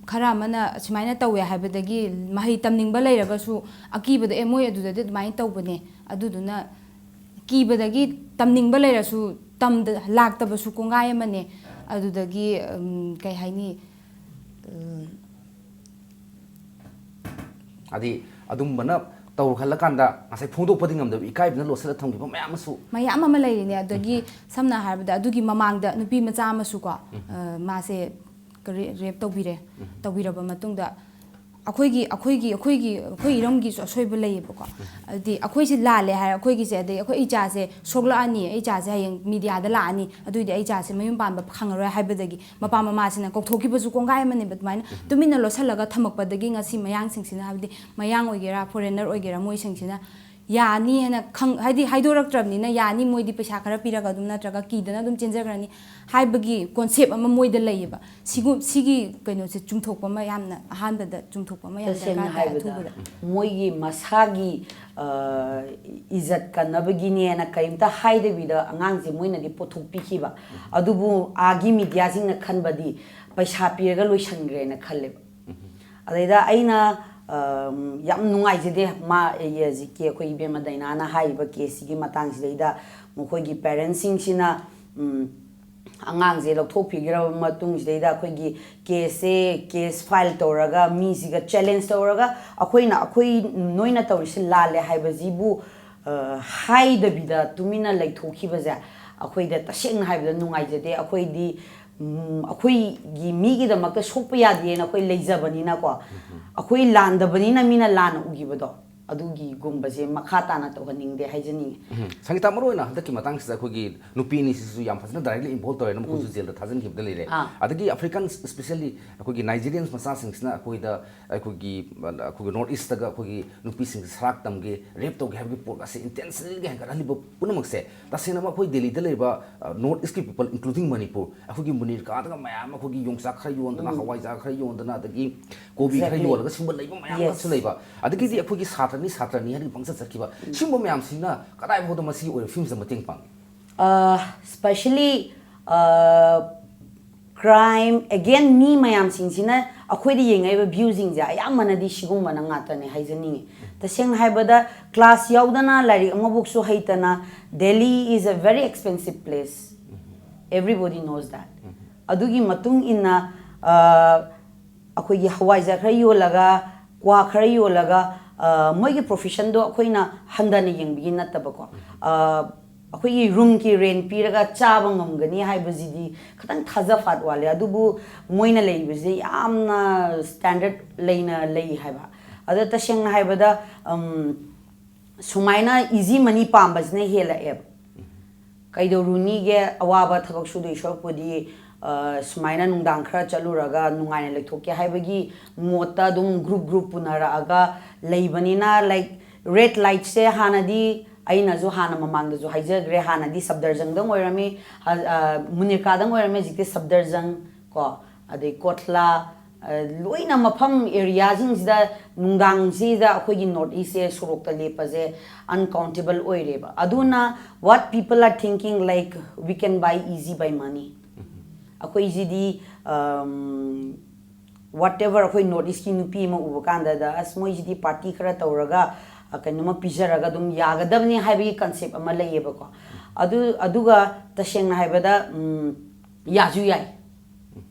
ꯈꯔ ꯑꯃꯅ ꯁꯨꯃꯥꯏꯅ ꯇꯧꯋꯦ ꯍꯥꯏꯕꯗꯒꯤ ꯃꯍꯩ ꯇꯝꯅꯤꯡꯕ ꯂꯩꯔꯒꯁꯨ ꯑꯀꯤꯕꯗ, "ꯑꯦ, ꯃꯣꯏ ꯑꯗꯨꯗꯗꯤ ꯑꯗꯨꯃꯥꯏꯅ ꯇꯧꯕꯅꯦ", ꯑꯗꯨꯗꯨꯅ ꯀꯤꯕꯗꯒꯤ ꯇꯝꯅꯤꯡꯕ ꯂꯩꯔꯁꯨ ꯇꯝꯗ-, ꯂꯥꯛꯇꯕꯁꯨ ꯀꯣꯡꯒꯥꯏ ꯑꯃꯅꯦ꯫ ꯑꯗꯨꯗꯒꯤ, ꯎꯝ, ꯀꯩ ꯍꯥꯏꯅꯤ, ꯎꯝ, ꯍꯥꯏꯗꯤ ꯑꯗꯨꯝꯕꯅ ꯇꯧꯍꯜꯂꯀꯥꯟꯗ ꯉꯁꯥꯏ ꯐꯣꯡꯗꯣꯛꯄꯗꯤ ꯉꯝꯗꯕ, ꯏꯀꯥꯏꯕꯅ ꯂꯣꯠꯁꯤꯜꯂ ꯊꯝꯈꯤꯕ ꯃꯌꯥꯝ ꯑꯃꯁꯨ꯫ ꯃꯌꯥꯝ ꯑꯃ ꯂꯩꯔꯤꯅꯦ꯫ ꯑꯗꯒꯤ ꯁꯝꯅ ꯍꯥꯏꯔꯕꯗ ꯑꯗꯨꯒꯤ ꯃꯃꯥꯡꯗ ꯅꯨꯄꯤ ꯃꯆꯥ ꯑꯃꯁꯨꯀꯣ, ꯑ, ꯃꯥꯁꯦ ꯔꯦꯞ ꯇꯧꯕꯤꯔꯦ꯫ ꯇꯧꯕꯤꯔꯕ ꯃꯇꯨꯡꯗ ꯑꯩꯈꯣꯏꯒꯤ ꯑꯩꯈꯣꯏꯒꯤ ꯑꯩꯈꯣꯏꯒꯤ ꯑꯩꯈꯣꯏ ꯏꯔꯝꯒꯤꯁꯨ ꯑꯁꯣꯏꯕ ꯂꯩꯌꯦꯕꯀꯣ꯫ ꯑꯗꯨꯗꯤ ꯑꯩꯈꯣꯏꯁꯦ ꯂꯥꯜꯂꯦ ꯍꯥꯏꯔ, ꯑꯩꯈꯣꯏꯒꯤꯁꯦ, ꯑꯗꯩ ꯑꯩꯈꯣꯏ ꯏꯆꯥꯁꯦ ꯁꯣꯛꯂꯛꯑꯅꯤ, ꯑꯩ ꯏꯆꯥꯁꯦ ꯍꯌꯦꯡ ꯃꯤꯗꯤꯌꯥꯗ ꯂꯥꯛꯑꯅꯤ, ꯑꯗꯨꯏꯗꯤ ꯑꯩ ꯏꯆꯥꯁꯦ ꯃꯌꯨꯝ ꯄꯥꯟꯕ ꯐꯪꯉꯔꯣꯏ ꯍꯥꯏꯕꯗꯒꯤ ꯃꯄꯥ ꯃꯃꯥꯁꯤꯅ ꯀꯧꯊꯣꯛꯈꯤꯕꯁꯨ ꯀꯣꯡꯒꯥꯏ ꯑꯃꯅꯦꯕ꯫ ꯑꯗꯨꯃꯥꯏꯅ ꯇꯨꯃꯤꯟꯅ ꯂꯣꯠꯁꯤꯜꯂꯒ ꯊꯝꯃꯛꯄꯗꯒꯤ ꯉꯁꯤ ꯃꯌꯥꯡꯁꯤꯡꯁꯤꯅ, ꯍꯥꯏꯕꯗꯤ ꯃꯌꯥꯡ ꯑꯣꯏꯒꯦꯔꯥ, ꯐꯣꯔꯦꯟꯅꯔ ꯑꯣꯏꯒꯦꯔꯥ, ꯃꯣꯏꯁꯤꯡꯁꯤꯅ ꯌꯥꯅꯤ ꯍꯥꯏꯅ ꯈꯪ-, ꯍꯥꯏꯗꯤ ꯍꯥꯏꯗꯣꯔꯛꯇ꯭ꯔꯕꯅꯤꯅ ꯌꯥꯅꯤ, ꯃꯣꯏꯗꯤ ꯄꯩꯁꯥ ꯈꯔ ꯄꯤꯔꯒ ꯑꯗꯨꯝ, ꯅꯠꯇ꯭ꯔꯒ ꯀꯤꯗꯅ ꯑꯗꯨꯝ ꯆꯦꯟꯖꯈ꯭ꯔꯅꯤ ꯍꯥꯏꯕꯒꯤ ꯀꯣꯟꯁꯦꯞ ꯑꯃ ꯃꯣꯏꯗ ꯂꯩꯌꯦꯕ꯫ ꯁꯤꯒꯨ-, ꯁꯤꯒꯤ ꯀꯩꯅꯣꯁꯦ ꯆꯨꯝꯊꯣꯛꯄ ꯑꯃ ꯌꯥꯝꯅ ꯑꯍꯥꯟꯕꯗ ꯆꯨꯝꯊꯣꯛꯄ ꯑꯃ ꯌꯥꯝ ꯇꯁꯦꯡꯅ ꯗꯔꯀꯥꯔ ꯇꯥꯏ, ꯍꯥꯏꯕꯗ, ꯑꯊꯨꯕꯗ꯫ ꯃꯣꯏꯒꯤ ꯃꯁꯥꯒꯤ, ꯑ, ꯏꯖꯠ ꯀꯟꯅꯕꯒꯤꯅꯦꯅ ꯀꯔꯤꯝꯇ ꯍꯥꯏꯗꯕꯤꯗ ꯑꯉꯥꯡꯁꯦ ꯃꯣꯏꯅꯗꯤ ꯄꯨꯊꯣꯛꯄꯤꯈꯤꯕ꯫ ꯑꯗꯨꯕꯨ ꯑꯥꯒꯤ ꯃꯤꯗꯤꯌꯥꯁꯤꯡꯅ ꯈꯟꯕꯗꯤ ꯄꯩꯁꯥ ꯄꯤꯔꯒ ꯂꯣꯏꯁꯟꯈ꯭ꯔꯦꯅ ꯈꯜꯂꯦꯕ꯫ ꯑꯗꯩꯗ ꯑꯩꯅ, ꯑꯝ, ꯌꯥꯝ ꯅꯨꯡꯉꯥꯏꯖꯗꯦ, ꯃꯥ, ꯑꯩ ꯍꯧꯖꯤꯛꯀꯤ ꯑꯩꯈꯣꯏ ꯏꯕꯦꯝꯃ ꯗꯥꯏꯅꯥꯅ ꯍꯥꯏꯔꯤꯕ ꯀꯦꯁꯁꯤꯒꯤ ꯃꯇꯥꯡꯁꯤꯗꯩꯗ ꯃꯈꯣꯏꯒꯤ ꯄꯦꯔꯦꯟꯁꯁꯤꯡꯁꯤꯅ, ꯎꯝ, ꯑꯉꯥꯡꯁꯦ ꯂꯧꯊꯣꯛꯄꯤꯈ꯭ꯔꯕ ꯃꯇꯨꯡꯁꯤꯗꯩꯗ ꯑꯩꯈꯣꯏꯒꯤ ꯀꯦꯁꯁꯦ, ꯀꯦꯁ ꯐꯥꯏꯜ ꯇꯧꯔꯒ ꯃꯤꯁꯤꯒ ꯆꯦꯂꯦꯟꯖ ꯇꯧꯔꯒ ꯑꯩꯈꯣꯏꯅ, ꯑꯩꯈꯣꯏ, ꯅꯣꯏꯅ ꯇꯧꯔꯤꯁꯤ ꯂꯥꯜꯂꯦ ꯍꯥꯏꯕꯁꯤꯕꯨ, ꯑ, ꯍꯥꯏꯗꯕꯤꯗ ꯇꯨꯃꯤꯟꯅ ꯂꯩꯊꯣꯛꯈꯤꯕꯁꯦ ꯑꯩꯈꯣꯏꯗ ꯇꯁꯦꯡꯅ ꯍꯥꯏꯕꯗ ꯅꯨꯡꯉꯥꯏꯖꯗꯦ꯫ ꯑꯩꯈꯣꯏꯗꯤ, ꯎꯝ, ꯑꯩꯈꯣꯏꯒꯤ ꯃꯤꯒꯤꯗꯃꯛꯇ ꯁꯣꯛꯄ ꯌꯥꯗꯦꯅ ꯑꯩꯈꯣꯏ ꯂꯩꯖꯕꯅꯤꯅꯀꯣ, ꯑꯩꯈꯣꯏ ꯂꯥꯟꯗꯕꯅꯤꯅ ꯃꯤꯅ ꯂꯥꯟꯅ ꯎꯈꯤꯕꯗꯣ, ꯑꯗꯨꯒꯤꯒꯨꯝꯕꯁꯦ ꯃꯈꯥ ꯇꯥꯅ ꯇꯧꯍꯟꯅꯤꯡꯗꯦ ꯍꯥꯏꯖꯅꯤꯡꯉꯤ꯫ ꯎꯝ꯫ ꯁꯪꯒꯤꯇꯥ, ꯃꯔꯨ ꯑꯣꯏꯅ ꯍꯟꯗꯛꯀꯤ ꯃꯇꯥꯡꯁꯤꯗ ꯑꯩꯈꯣꯏꯒꯤ ꯅꯨꯄꯤ ꯑꯅꯤꯁꯤꯁꯨ ꯌꯥꯝ ꯐꯖꯅ directly involve ꯇꯧꯔꯦ, ꯃꯈꯣꯏꯁꯨ ꯖꯦꯜꯗ ꯊꯥꯖꯤꯟꯈꯤꯕꯗ ꯂꯩꯔꯦ꯫ ꯑꯥ꯫ ꯑꯗꯒꯤ African, especially ꯑꯩꯈꯣꯏꯒꯤ Nigerians ꯃꯆꯥꯁꯤꯡꯁꯤꯅ ꯑꯩꯈꯣꯏꯗ, ꯑꯩꯈꯣꯏꯒꯤ ꯑꯩꯈꯣꯏꯒꯤ North East ꯇꯒ ꯑꯩꯈꯣꯏꯒꯤ ꯅꯨꯄꯤꯁꯤꯡꯁꯦ ꯁꯔꯥꯛ ꯇꯝꯒꯦ, rape ꯇꯧꯒꯦ ꯍꯥꯏꯕꯒꯤ ꯄꯣꯠ ꯑꯁꯦ intentionally ꯒ ꯍꯦꯟꯒꯠꯍꯜꯂꯤꯕ ꯄꯨꯝꯅꯃꯛꯁꯦ, ꯇꯁꯦꯡꯅꯃꯛ ꯑꯩꯈꯣꯏ ꯗꯦꯜꯂꯤꯗ ꯂꯩꯔꯤꯕ North East ꯀꯤ people, including ꯃꯅꯤꯄꯨꯔ, ꯑꯩꯈꯣꯏꯒꯤ ꯃꯨꯅꯤꯔꯀꯥꯗꯒ ꯃꯌꯥꯝ ꯑꯩꯈꯣꯏꯒꯤ ꯌꯣꯡꯆꯥꯛ ꯈꯔ ꯌꯣꯟꯗꯅ, ꯍꯋꯥꯏꯖꯥꯔ ꯈꯔ ꯌꯣꯟꯗꯅ, ꯑꯗꯒꯤ ꯀꯣꯕꯤ ꯈꯔ Exactly. ꯌꯣꯜꯂꯒ ꯁꯤꯒꯨꯝꯕ ꯂꯩꯕ ꯃꯌꯥꯝ Yes. ꯑꯃꯁꯨ ꯂꯩꯕ꯫ ꯑꯗꯒꯤꯗꯤ ꯑꯩꯈꯣꯏꯒꯤ ꯁꯥꯇ꯭ꯔꯅꯤ ꯁꯥꯇ꯭ꯔꯅꯤ ꯍꯥꯏꯅ ꯄꯪꯆꯠ ꯆꯠꯈꯤꯕ, ꯁꯤꯒꯨꯝꯕ ꯃꯌꯥꯝꯁꯤꯅ ꯀꯗꯥꯏ ꯐꯥꯎꯗ ꯃꯁꯤꯒꯤ ꯑꯣꯏꯕ ꯐꯤꯕꯝꯁꯤꯗ ꯃꯇꯦꯡ ꯄꯥꯡꯉꯤ? Especially crime, again, ꯃꯤ ꯃꯌꯥꯝꯁꯤꯡꯁꯤꯅ ꯑꯩꯈꯣꯏꯗ ꯌꯦꯡꯉꯛꯏꯕ viewꯁꯤꯡꯁꯦ ꯑꯌꯥꯝꯕꯅꯗꯤ ꯁꯤꯒꯨꯝꯕꯅ ꯉꯥꯛꯇꯅꯦ ꯍꯥꯏꯖꯅꯤꯡꯉꯤ꯫ ꯇꯁꯦꯡꯅ ꯍꯥꯏꯕꯗ, class ꯌꯥꯎꯗꯅ, ꯂꯥꯏꯔꯤꯛ ꯑꯃꯕꯨꯛꯁꯨ ꯍꯩꯇꯅ, Delhi is a very expensive place, everybody knows that. ꯑꯗꯨꯒꯤ ꯃꯇꯨꯡ ꯏꯟꯅ, ꯑ, ꯑꯩꯈꯣꯏꯒꯤ ꯍꯋꯥꯏꯖꯥꯔ ꯈꯔ ꯌꯣꯜꯂꯒ, ꯀ꯭ꯋꯥ ꯈꯔ ꯌꯣꯜꯂꯒ, ꯑ, ꯃꯣꯏꯒꯤ professionꯗꯣ ꯑꯩꯈꯣꯏꯅ ꯍꯟꯊꯅ ꯌꯦꯡꯕꯒꯤ ꯅꯠꯇꯕꯀꯣ, ꯑ, ꯑꯩꯈꯣꯏꯒꯤ roomꯀꯤ rent ꯄꯤꯔꯒ ꯆꯥꯕ ꯉꯝꯒꯅꯤ ꯍꯥꯏꯕꯁꯤꯗꯤ ꯈꯤꯇꯪ ꯊꯥꯖꯐꯥꯠ ꯋꯥꯠꯂꯦ꯫ ꯑꯗꯨꯕꯨ ꯃꯣꯏꯅ ꯂꯩꯕꯁꯦ ꯌꯥꯝꯅ standard ꯂꯩꯅ ꯂꯩ ꯍꯥꯏꯕ꯫ ꯑꯗ ꯇꯁꯦꯡꯅ ꯍꯥꯏꯕꯗ, ꯎꯝ, ꯁꯨꯃꯥꯏꯅ easy money ꯄꯥꯝꯕꯁꯤꯅ ꯍꯦꯜꯂꯛꯑꯦꯕ꯫ ꯀꯩꯗꯧꯔꯨꯅꯤꯒꯦ, ꯑꯋꯥꯕ ꯊꯕꯛ ꯁꯨꯗꯣꯏ ꯁꯔꯨꯛꯄꯨꯗꯤ, ꯑ, ꯁꯨꯃꯥꯏꯅ ꯅꯨꯡꯗꯥꯡ ꯈꯔ ꯆꯠꯂꯨꯔꯒ ꯅꯨꯡꯉꯥꯏꯅ ꯂꯩꯊꯣꯛꯀꯦ ꯍꯥꯏꯕꯒꯤ ꯃꯣꯠꯇ ꯑꯗꯨꯝ group group ꯄꯨꯅꯔꯛꯑꯒ ꯂꯩꯕꯅꯤꯅ, like, red lightꯁꯦ ꯍꯥꯟꯅꯗꯤ, ꯑꯩꯅꯁꯨ ꯍꯥꯟꯅ ꯃꯃꯥꯡꯗꯁꯨ ꯍꯥꯏꯖꯈ꯭ꯔꯦ, ꯍꯥꯟꯅꯗꯤ ꯁꯐꯗꯔꯖꯪꯗꯪ ꯑꯣꯏꯔꯝꯃꯤ, ꯑ, ꯑ, ꯃꯨꯅꯤꯔꯀꯥꯗꯪ ꯑꯣꯏꯔꯝꯃꯤ, ꯍꯧꯖꯤꯛꯇꯤ ꯁꯐꯗꯔꯖꯪ ꯀꯣ, ꯑꯗꯩ ꯀꯣꯠꯂꯥ, ꯑ, ꯂꯣꯏꯅ ꯃꯐꯝ areaꯁꯤꯡꯁꯤꯗ ꯅꯨꯡꯗꯥꯡꯁꯤꯗ ꯑꯩꯈꯣꯏꯒꯤ North Eastꯁꯦ ꯁꯣꯔꯣꯛꯇ ꯂꯦꯞꯄꯁꯦ uncountable ꯑꯣꯏꯔꯦꯕ꯫ ꯑꯗꯨꯅ what people are thinking, like, we can buy easy by money. ꯑꯩꯈꯣꯏꯁꯤꯗꯤ, um, whatever, ꯑꯩꯈꯣꯏ North Eastꯀꯤ ꯅꯨꯄꯤ ꯑꯃ ꯎꯕ ꯀꯥꯟꯗꯗ, "ꯑꯁ, ꯃꯣꯏꯁꯤꯗꯤ party ꯈꯔ ꯇꯧꯔꯒ, ꯑ, ꯀꯩꯅꯣꯝꯃ ꯄꯤꯖꯔꯒ ꯑꯗꯨꯝ ꯌꯥꯒꯗꯕꯅꯤ" ꯍꯥꯏꯕꯒꯤ concept ꯑꯃ ꯂꯩꯌꯦꯕꯀꯣ꯫ ꯑꯗꯨ, ꯑꯗꯨꯒ ꯇꯁꯦꯡꯅ ꯍꯥꯏꯕꯗ, ꯎꯝ, ꯌꯥꯁꯨ ꯌꯥꯏ꯫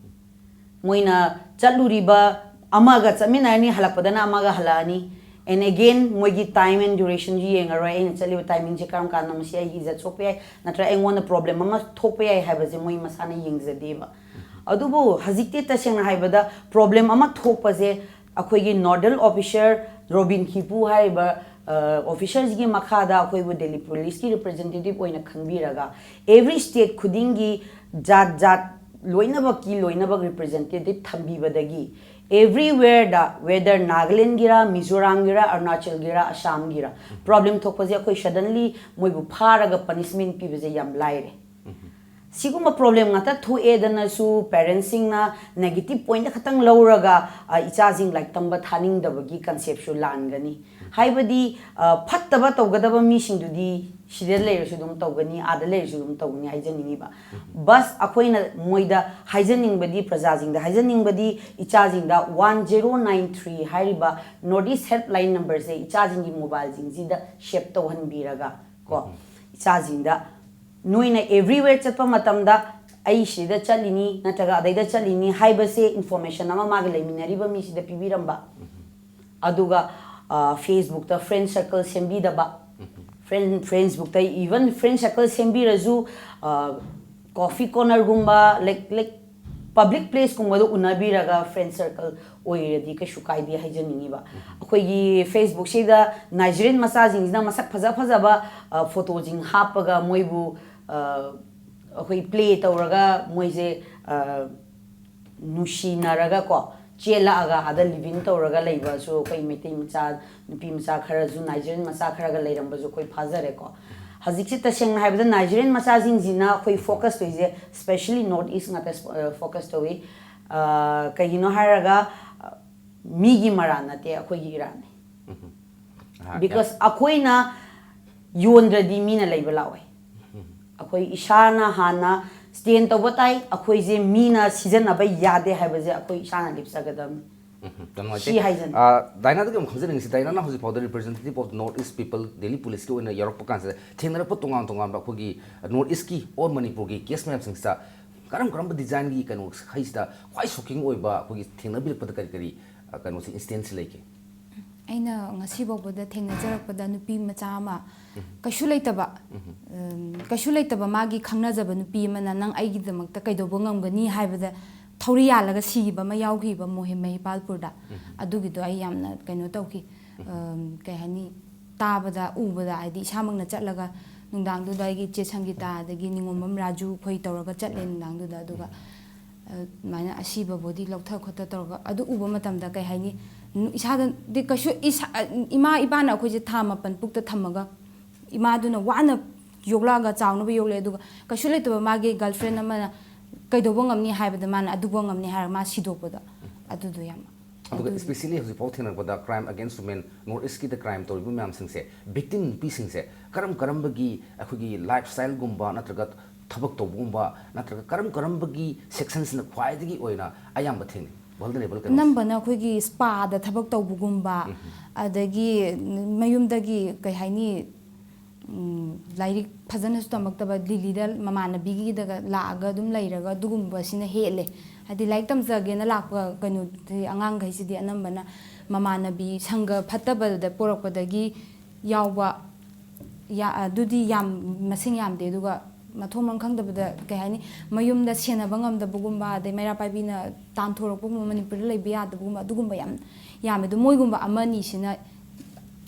ꯃꯣꯏꯅ ꯆꯠꯂꯨꯔꯤꯕ, ꯑꯃꯒ ꯆꯠꯃꯤꯟꯅꯔꯅꯤ, ꯍꯜꯂꯛꯄꯗꯅ ꯑꯃꯒ ꯍꯜꯂꯛꯑꯅꯤ꯫ And again, ꯃꯣꯏꯒꯤ time and durationꯁꯨ ꯌꯦꯡꯉꯔꯣꯏ, ꯑꯩꯅ ꯆꯠꯂꯤꯕ timingꯁꯦ ꯀꯔꯝ ꯀꯥꯟꯗꯅꯣ, ꯃꯁꯤ ꯑꯩꯒꯤ ꯏꯖꯠ ꯁꯣꯛꯄ ꯌꯥꯏ, ꯅꯠꯇ꯭ꯔꯒ ꯑꯩꯉꯣꯟꯗ problem ꯑꯃ ꯊꯣꯛꯄ ꯌꯥꯏ ꯍꯥꯏꯕꯁꯦ ꯃꯣꯏ ꯃꯁꯥꯅ ꯌꯦꯡꯖꯗꯦꯕ꯫ ꯑꯗꯨꯕꯨ ꯍꯧꯖꯤꯛꯇꯤ ꯇꯁꯦꯡꯅ ꯍꯥꯏꯕꯗ problem ꯑꯃ ꯊꯣꯛꯄꯁꯦ ꯑꯩꯈꯣꯏꯒꯤ nodal officer ꯔꯣꯕꯤꯟ ꯈꯤꯄꯨ ꯍꯥꯏꯔꯤꯕ ꯑꯣꯐꯤꯁꯔꯁꯤꯒꯤ ꯃꯈꯥꯗ ꯑꯩꯈꯣꯏꯕꯨ ꯗꯦꯜꯂꯤ ꯄꯨꯂꯤꯁꯀꯤ ꯔꯤꯄ꯭ꯔꯖꯦꯟꯇꯦꯇꯤꯞ ꯑꯣꯏꯅ ꯈꯟꯕꯤꯔꯒ, ꯑꯦꯚ꯭ꯔꯤ ꯁ꯭ꯇꯦꯠ ꯈꯨꯗꯤꯡꯒꯤ ꯖꯥꯠ ꯖꯥꯠ ꯂꯣꯏꯅꯃꯛꯀꯤ ꯂꯣꯏꯅꯃꯛ ꯔꯤꯄ꯭ꯔꯖꯦꯟꯇꯦꯇꯤꯞ ꯊꯝꯕꯤꯕꯗꯒꯤ, ꯑꯦꯚ꯭ꯔꯤꯋꯦꯔꯗ, ꯋꯦꯗꯔ ꯅꯥꯒꯥꯂꯦꯟꯒꯤꯔ, ꯃꯤꯖꯣꯔꯥꯝꯒꯤꯔ, ꯑꯔꯨꯅꯥꯆꯜꯒꯤꯔ, ꯑꯁꯥꯝꯒꯤꯔ, ꯄ꯭ꯔꯣꯕ꯭ꯂꯦꯝ ꯊꯣꯛꯄꯁꯦ ꯑꯩꯈꯣꯏ ꯁꯗꯟꯂꯤ ꯃꯣꯏꯕꯨ ꯐꯥꯔꯒ ꯄꯅꯤꯁꯃꯦꯟ ꯄꯤꯕꯁꯦ ꯌꯥꯝ ꯂꯥꯏꯔꯦ꯫ ꯁꯤꯒꯨꯝꯕ ꯄ꯭ꯔꯣꯕ꯭ꯂꯦꯝ ꯉꯥꯛꯇ ꯊꯣꯛꯑꯦꯗꯅꯁꯨ ꯄꯦꯔꯦꯟꯁꯁꯤꯡꯅ ꯅꯦꯒꯦꯇꯤꯞ ꯄꯣꯏꯟꯠ ꯈꯛꯇꯪ ꯂꯧꯔꯒ, ꯑ, ꯏꯆꯥꯁꯤꯡ ꯂꯥꯏꯔꯤꯛ ꯇꯝꯕ ꯊꯥꯅꯤꯡꯗꯕꯒꯤ ꯀꯟꯁꯦꯞꯁꯨ ꯂꯥꯟꯒꯅꯤ꯫ ꯍꯥꯏꯕꯗꯤ, ꯑ, ꯐꯠꯇꯕ ꯇꯧꯒꯗꯕ ꯃꯤꯁꯤꯡꯗꯨꯗꯤ ꯁꯤꯗ ꯂꯩꯔꯁꯨ ꯑꯗꯨꯝ ꯇꯧꯒꯅꯤ, ꯑꯥꯗ ꯂꯩꯔꯁꯨ ꯑꯗꯨꯝ ꯇꯧꯒꯅꯤ ꯍꯥꯏꯖꯅꯤꯡꯉꯤꯕ꯫ ꯕꯁ ꯑꯩꯈꯣꯏꯅ ꯃꯣꯏꯗ ꯍꯥꯏꯖꯅꯤꯡꯕꯗꯤ, ꯄ꯭ꯔꯖꯥꯁꯤꯡꯗ ꯍꯥꯏꯖꯅꯤꯡꯕꯗꯤ, ꯏꯆꯥꯁꯤꯡꯗ ꯋꯥꯟ ꯖꯦꯔꯣ ꯅꯥꯏꯟ ꯊ꯭ꯔꯤ ꯍꯥꯏꯔꯤꯕ ꯅꯣꯔꯠ ꯏꯁ ꯍꯦꯜꯞꯂꯥꯏꯟ ꯅꯝꯕꯔꯁꯦ ꯏꯆꯥꯁꯤꯡꯒꯤ ꯃꯣꯕꯥꯏꯜꯁꯤꯡꯁꯤꯗ ꯁꯦꯞ ꯇꯧꯍꯟꯕꯤꯔꯒ ꯀꯣ, ꯏꯆꯥꯁꯤꯡꯗ ꯅꯣꯏꯅ ꯑꯦꯚ꯭ꯔꯤꯋꯦꯔ ꯆꯠꯄ ꯃꯇꯝꯗ ꯑꯩ ꯁꯤꯗ ꯆꯠꯂꯤꯅꯤ ꯅꯠꯇ꯭ꯔꯒ ꯑꯗꯩꯗ ꯆꯠꯂꯤꯅꯤ ꯍꯥꯏꯕꯁꯦ ꯏꯟꯐꯣꯔꯃꯦꯁꯟ ꯑꯃ ꯃꯥꯒꯤ ꯂꯩꯃꯤꯟꯅꯔꯤꯕ ꯃꯤꯁꯤꯗ ꯄꯤꯕꯤꯔꯝꯕ꯫ ꯑꯗꯨꯒ, ꯑ, ꯐꯦꯁꯕꯨꯛꯇ ꯐ꯭ꯔꯦꯟ ꯁꯔꯀꯜ ꯁꯦꯝꯕꯤꯗꯕ꯫ ꯐ꯭ꯔꯦꯟ, ꯐꯦꯁꯕꯨꯛꯇ ꯏꯚꯟ ꯐ꯭ꯔꯦꯟ ꯁꯔꯀꯜ ꯁꯦꯝꯕꯤꯔꯁꯨ, ꯑ, ꯀꯣꯐꯤ ꯀꯣꯔꯅꯔꯒꯨꯝꯕ, ꯂꯥꯏꯛ, ꯂꯥꯏꯛ, ꯄꯕ꯭ꯂꯤꯛ ꯄ꯭ꯂꯦꯁꯀꯨꯝꯕꯗ ꯎꯅꯕꯤꯔꯒ ꯐ꯭ꯔꯦꯟ ꯁꯔꯀꯜ ꯑꯣꯏꯔꯗꯤ ꯀꯩꯁꯨ ꯀꯥꯏꯗꯦ ꯍꯥꯏꯖꯅꯤꯡꯉꯤꯕ꯫ ꯑꯩꯈꯣꯏꯒꯤ ꯐꯦꯁꯕꯨꯛꯁꯤꯗ ꯅꯥꯏꯖꯦꯔꯤꯌꯟ ꯃꯆꯥꯁꯤꯡꯁꯤꯅ ꯃꯁꯛ ꯐꯖ ꯐꯖꯕ, ꯑ, ꯐꯣꯇꯣꯁꯤꯡ ꯍꯥꯞꯄꯒ ꯃꯣꯏꯕꯨ, ꯑ, ꯑꯩꯈꯣꯏ ꯄ꯭ꯂꯦ ꯇꯧꯔꯒ ꯃꯣꯏꯁꯦ, ꯑ, ꯅꯨꯡꯁꯤꯅꯔꯒ ꯀꯣ, ꯆꯦꯜꯂꯛꯑꯒ ꯑꯥꯗ ꯂꯤꯚꯤꯡ ꯇꯧꯔꯒ ꯂꯩꯕꯁꯨ ꯑꯩꯈꯣꯏ ꯃꯩꯇꯩ ꯃꯆꯥ, ꯅꯨꯄꯤ ꯃꯆꯥ ꯈꯔꯁꯨ, ꯅꯥꯏꯖꯦꯔꯤꯌꯟ ꯃꯆꯥ ꯈꯔꯒ ꯂꯩꯔꯝꯕꯁꯨ ꯑꯩꯈꯣꯏ ꯐꯥꯖꯔꯦꯀꯣ꯫ ꯍꯧꯖꯤꯛꯁꯦ ꯇꯁꯦꯡꯅ ꯍꯥꯏꯕꯗ ꯅꯥꯏꯖꯦꯔꯤꯌꯟ ꯃꯆꯥꯁꯤꯡꯁꯤꯅ ꯑꯩꯈꯣꯏ ꯐꯣꯀꯁ ꯇꯧꯔꯤꯁꯦ, ꯁ꯭ꯄꯦꯁꯦꯜꯂꯤ ꯅꯣꯔꯠ ꯏꯁ ꯉꯥꯛꯇ, ꯑ, ꯐꯣꯀꯁ ꯇꯧꯏ꯫ ꯑ, ꯀꯩꯒꯤꯅꯣ ꯍꯥꯏꯔꯒ, ꯑ, ꯃꯤꯒꯤ ꯃꯔꯥꯟ ꯅꯠꯇꯦ, ꯑꯩꯈꯣꯏꯒꯤ ꯏꯔꯥꯟꯅꯤ꯫ ꯑꯍꯥ, ꯌꯥꯝ ꯕꯤꯀꯣꯁ ꯑꯩꯈꯣꯏꯅ ꯌꯣꯟꯗ꯭ꯔꯗꯤ ꯃꯤꯅ ꯂꯩꯕ ꯂꯥꯛꯑꯣꯏ꯫ ꯑꯩꯈꯣꯏ ꯏꯁꯥꯅ ꯍꯥꯟꯅ ꯁ꯭ꯇꯦꯟ ꯇꯧꯕ ꯇꯥꯏ, ꯑꯩꯈꯣꯏꯁꯦ ꯃꯤꯅ ꯁꯤꯖꯤꯟꯅꯕ ꯌꯥꯗꯦ ꯍꯥꯏꯕꯁꯦ ꯑꯩꯈꯣꯏ ꯏꯁꯥꯅ ꯂꯦꯞꯆꯒꯗꯕꯅꯤ꯫ ꯎꯝ, ꯌꯥꯝ ꯅꯨꯡꯉꯥꯏꯇꯦ꯫ ꯁꯤ ꯍꯥꯏꯖꯅꯤꯡꯉꯤ꯫ ꯑ, ꯗꯥꯏꯅꯥꯗꯒꯤ ꯑꯃꯨꯛ ꯈꯪꯖꯅꯤꯡꯉꯤꯁꯤ, ꯗꯥꯏꯅꯥꯅ ꯍꯧꯖꯤꯛ ꯐꯥꯎꯗ representative of north east people Delhi ꯄꯨꯂꯤꯁꯀꯤ ꯑꯣꯏꯅ ꯌꯥꯎꯔꯛꯄ ꯀꯥꯟꯁꯤꯗ ꯊꯦꯡꯅꯔꯛꯄ ꯇꯣꯉꯥꯟ ꯇꯣꯉꯥꯟꯕ ꯑꯩꯈꯣꯏꯒꯤ ꯅꯣꯔꯠ ꯏꯁꯀꯤ ꯑꯣꯜ ꯃꯅꯤꯄꯨꯔꯒꯤ ꯀꯦꯁ ꯃꯌꯥꯝꯁꯤꯡꯁꯤꯗ ꯀꯔꯝ ꯀꯔꯝꯕ ꯗꯤꯖꯥꯏꯟꯒꯤ ꯀꯩꯅꯣ ꯍꯩꯁꯤꯗ ꯈ꯭ꯋꯥꯏ ꯁꯣꯛꯀꯤꯡ ꯑꯣꯏꯕ ꯑꯩꯈꯣꯏꯒꯤ ꯊꯦꯡꯅꯕꯤꯔꯛꯄꯗ ꯀꯔꯤ ꯀꯔꯤ, ꯑ, ꯀꯩꯅꯣꯁꯦ, ꯏꯟꯁꯇꯦꯟꯁ ꯂꯩꯒꯦ? ꯑꯩꯅ ꯉꯁꯤ ꯐꯥꯎꯕꯗ ꯊꯦꯡꯅꯖꯔꯛꯄꯗ ꯅꯨꯄꯤ ꯃꯆꯥ ꯑꯃ ꯀꯩꯁꯨ ꯂꯩꯇꯕ, ꯎꯝ, ꯀꯩꯁꯨ ꯂꯩꯇꯕ ꯃꯥꯒꯤ ꯈꯪꯅꯖꯕ ꯅꯨꯄꯤ ꯑꯃꯅ "ꯅꯪ ꯑꯩꯒꯤꯗꯃꯛꯇ ꯀꯩꯗꯧꯕ ꯉꯝꯒꯅꯤ?" ꯍꯥꯏꯕꯗ ꯊꯧꯔꯤ ꯌꯥꯜꯂꯒ ꯁꯤꯈꯤꯕ ꯑꯃ ꯌꯥꯎꯈꯤꯕ ꯃꯣꯍꯦ ꯃꯍꯤꯄꯥꯜꯄꯨꯔꯗ꯫ ꯑꯗꯨꯒꯤꯗꯣ ꯑꯩ ꯌꯥꯝꯅ ꯀꯩꯅꯣ ꯇꯧꯈꯤ꯫ ꯑꯝ, ꯀꯩ ꯍꯥꯏꯅꯤ, ꯇꯥꯕꯗ, ꯎꯕꯗ, ꯍꯥꯏꯗꯤ ꯏꯁꯥꯃꯛꯅ ꯆꯠꯂꯒ ꯅꯨꯡꯗꯥꯡꯗꯨꯗ ꯑꯩꯒꯤ ꯆꯦ ꯁꯪꯒꯤꯇꯥ ꯑꯗꯒꯤ ꯅꯤꯉꯣꯝꯕꯝ ꯔꯥꯖꯨ ꯑꯩꯈꯣꯏ ꯇꯧꯔꯒ ꯆꯠꯂꯦ ꯅꯨꯡꯗꯥꯡꯗꯨꯗ꯫ ꯑꯗꯨꯒ ꯑ, ꯑꯗꯨꯃꯥꯏꯅ ꯑꯁꯤꯕ ꯕꯣꯗꯤ ꯂꯧꯊ ꯈꯣꯠꯊ ꯇꯧꯔꯒ ꯑꯗꯨ ꯎꯕ ꯃꯇꯝꯗ, ꯀꯩ ꯍꯥꯏꯅꯤ, ꯅꯨ-, ꯏꯁꯥꯗꯗꯤ ꯀꯩꯁꯨ ꯏꯁꯥ, ꯑ, ꯏꯃꯥ ꯏꯄꯥꯅ ꯑꯩꯈꯣꯏꯁꯦ ꯊꯥ ꯃꯥꯄꯟ ꯄꯨꯛꯇ ꯊꯝꯃꯒ, ꯏꯃꯥꯗꯨꯅ ꯋꯥꯅ ꯌꯣꯛꯂꯛꯑꯒ ꯆꯥꯎꯅꯕ ꯌꯣꯛꯂꯛꯑꯦ, ꯑꯗꯨꯒ ꯀꯩꯁꯨ ꯂꯩꯇꯕ ꯃꯥꯒꯤ ꯒꯔꯜꯐ꯭ꯔꯦꯟ ꯑꯃꯅ ꯀꯩꯗꯧꯕ ꯉꯝꯅꯤ ꯍꯥꯏꯕꯗ ꯃꯥꯅ ꯑꯗꯨꯕꯨ ꯉꯝꯅꯤ ꯍꯥꯏꯔꯒ ꯃꯥ ꯁꯤꯗꯣꯛꯄꯗꯣ, ꯑꯗꯨꯗꯣ ꯌꯥꯝ, ꯑꯗꯨꯒ ꯑꯗꯨ especially ꯍꯧꯖꯤꯛꯐꯥꯎ ꯊꯦꯡꯅꯔꯛꯄꯗ crime against women, North East ꯀꯤꯗ crime ꯇꯧꯔꯤꯕ ꯃꯌꯥꯝꯁꯤꯡꯁꯦ, victim ꯅꯨꯄꯤꯁꯤꯡꯁꯦ ꯀꯔꯝ ꯀꯔꯝꯕꯒꯤ ꯑꯩꯈꯣꯏꯒꯤ ꯂꯥꯏꯐ ꯁ꯭ꯇꯥꯏꯜꯒꯨꯝꯕ ꯅꯠꯇ꯭ꯔꯒ ꯊꯕꯛ ꯇꯧꯕꯒꯨꯝꯕ ꯅꯠꯇ꯭ꯔꯒ ꯀꯔꯝ ꯀꯔꯝꯕꯒꯤ ꯁꯦꯛꯁꯟꯁꯤꯅ ꯈ꯭ꯋꯥꯏꯗꯒꯤ ꯑꯣꯏꯅ ꯑꯌꯥꯝꯕ ꯊꯦꯡꯅꯩ? Vulnerable ꯀꯩꯅꯣꯁꯦ꯫ ꯑꯅꯝꯕꯅ ꯑꯩꯈꯣꯏꯒꯤ ꯁ꯭ꯄꯥꯗ ꯊꯕꯛ ꯇꯧꯕꯒꯨꯝꯕ, ꯑꯗꯒꯤ ꯃꯌꯨꯝꯗꯒꯤ, ꯀꯩ ꯍꯥꯏꯅꯤ, ꯎꯝ, ꯂꯥꯏꯔꯤꯛ ꯐꯖꯅꯁꯨ ꯇꯝꯃꯛꯇꯕ, ꯗꯤꯜꯂꯤꯗ ꯃꯃꯥꯟꯅꯕꯤꯒꯤꯗꯒ ꯂꯥꯛꯑꯒ ꯑꯗꯨꯝ ꯂꯩꯔꯒ ꯑꯗꯨꯒꯨꯝꯕꯁꯤꯅ ꯍꯦꯜꯂꯦ꯫ ꯍꯥꯏꯗꯤ ꯂꯥꯏꯔꯤꯛ ꯇꯝꯖꯒꯦꯅ ꯂꯥꯛꯄ ꯀꯩꯅꯣꯗꯤ, ꯑꯉꯥꯡꯈꯩꯁꯤꯗꯤ ꯑꯅꯝꯕꯅ ꯃꯃꯥꯟꯅꯕꯤ ꯁꯪꯒ ꯐꯠꯇꯕꯗ ꯄꯣꯔꯛꯄꯗꯒꯤ ꯌꯥꯎꯕ, ꯌꯥ-, ꯑꯗꯨꯗꯤ ꯌꯥꯝ, ꯃꯁꯤꯡ ꯌꯥꯝꯗꯦ꯫ ꯑꯗꯨꯒ ꯃꯊꯣꯡ ꯃꯔꯝ ꯈꯪꯗꯕꯗ, ꯀꯩ ꯍꯥꯏꯅꯤ, ꯃꯌꯨꯝꯗ ꯁꯦꯟꯅꯕ ꯉꯝꯗꯕꯒꯨꯝꯕ, ꯑꯗꯩ ꯃꯩꯔꯥ ꯄꯥꯏꯕꯤꯅ ꯇꯥꯟꯊꯣꯔꯛꯄꯒꯨꯝꯕ, ꯃꯅꯤꯄꯨꯔꯗ ꯂꯩꯕ ꯌꯥꯗꯕꯒꯨꯝꯕ, ꯑꯗꯨꯒꯨꯝꯕ ꯌꯥꯝ ꯌꯥꯝꯃꯦ꯫ ꯑꯗꯣ ꯃꯣꯏꯒꯨꯝꯕ ꯑꯃꯅꯤꯁꯤꯅ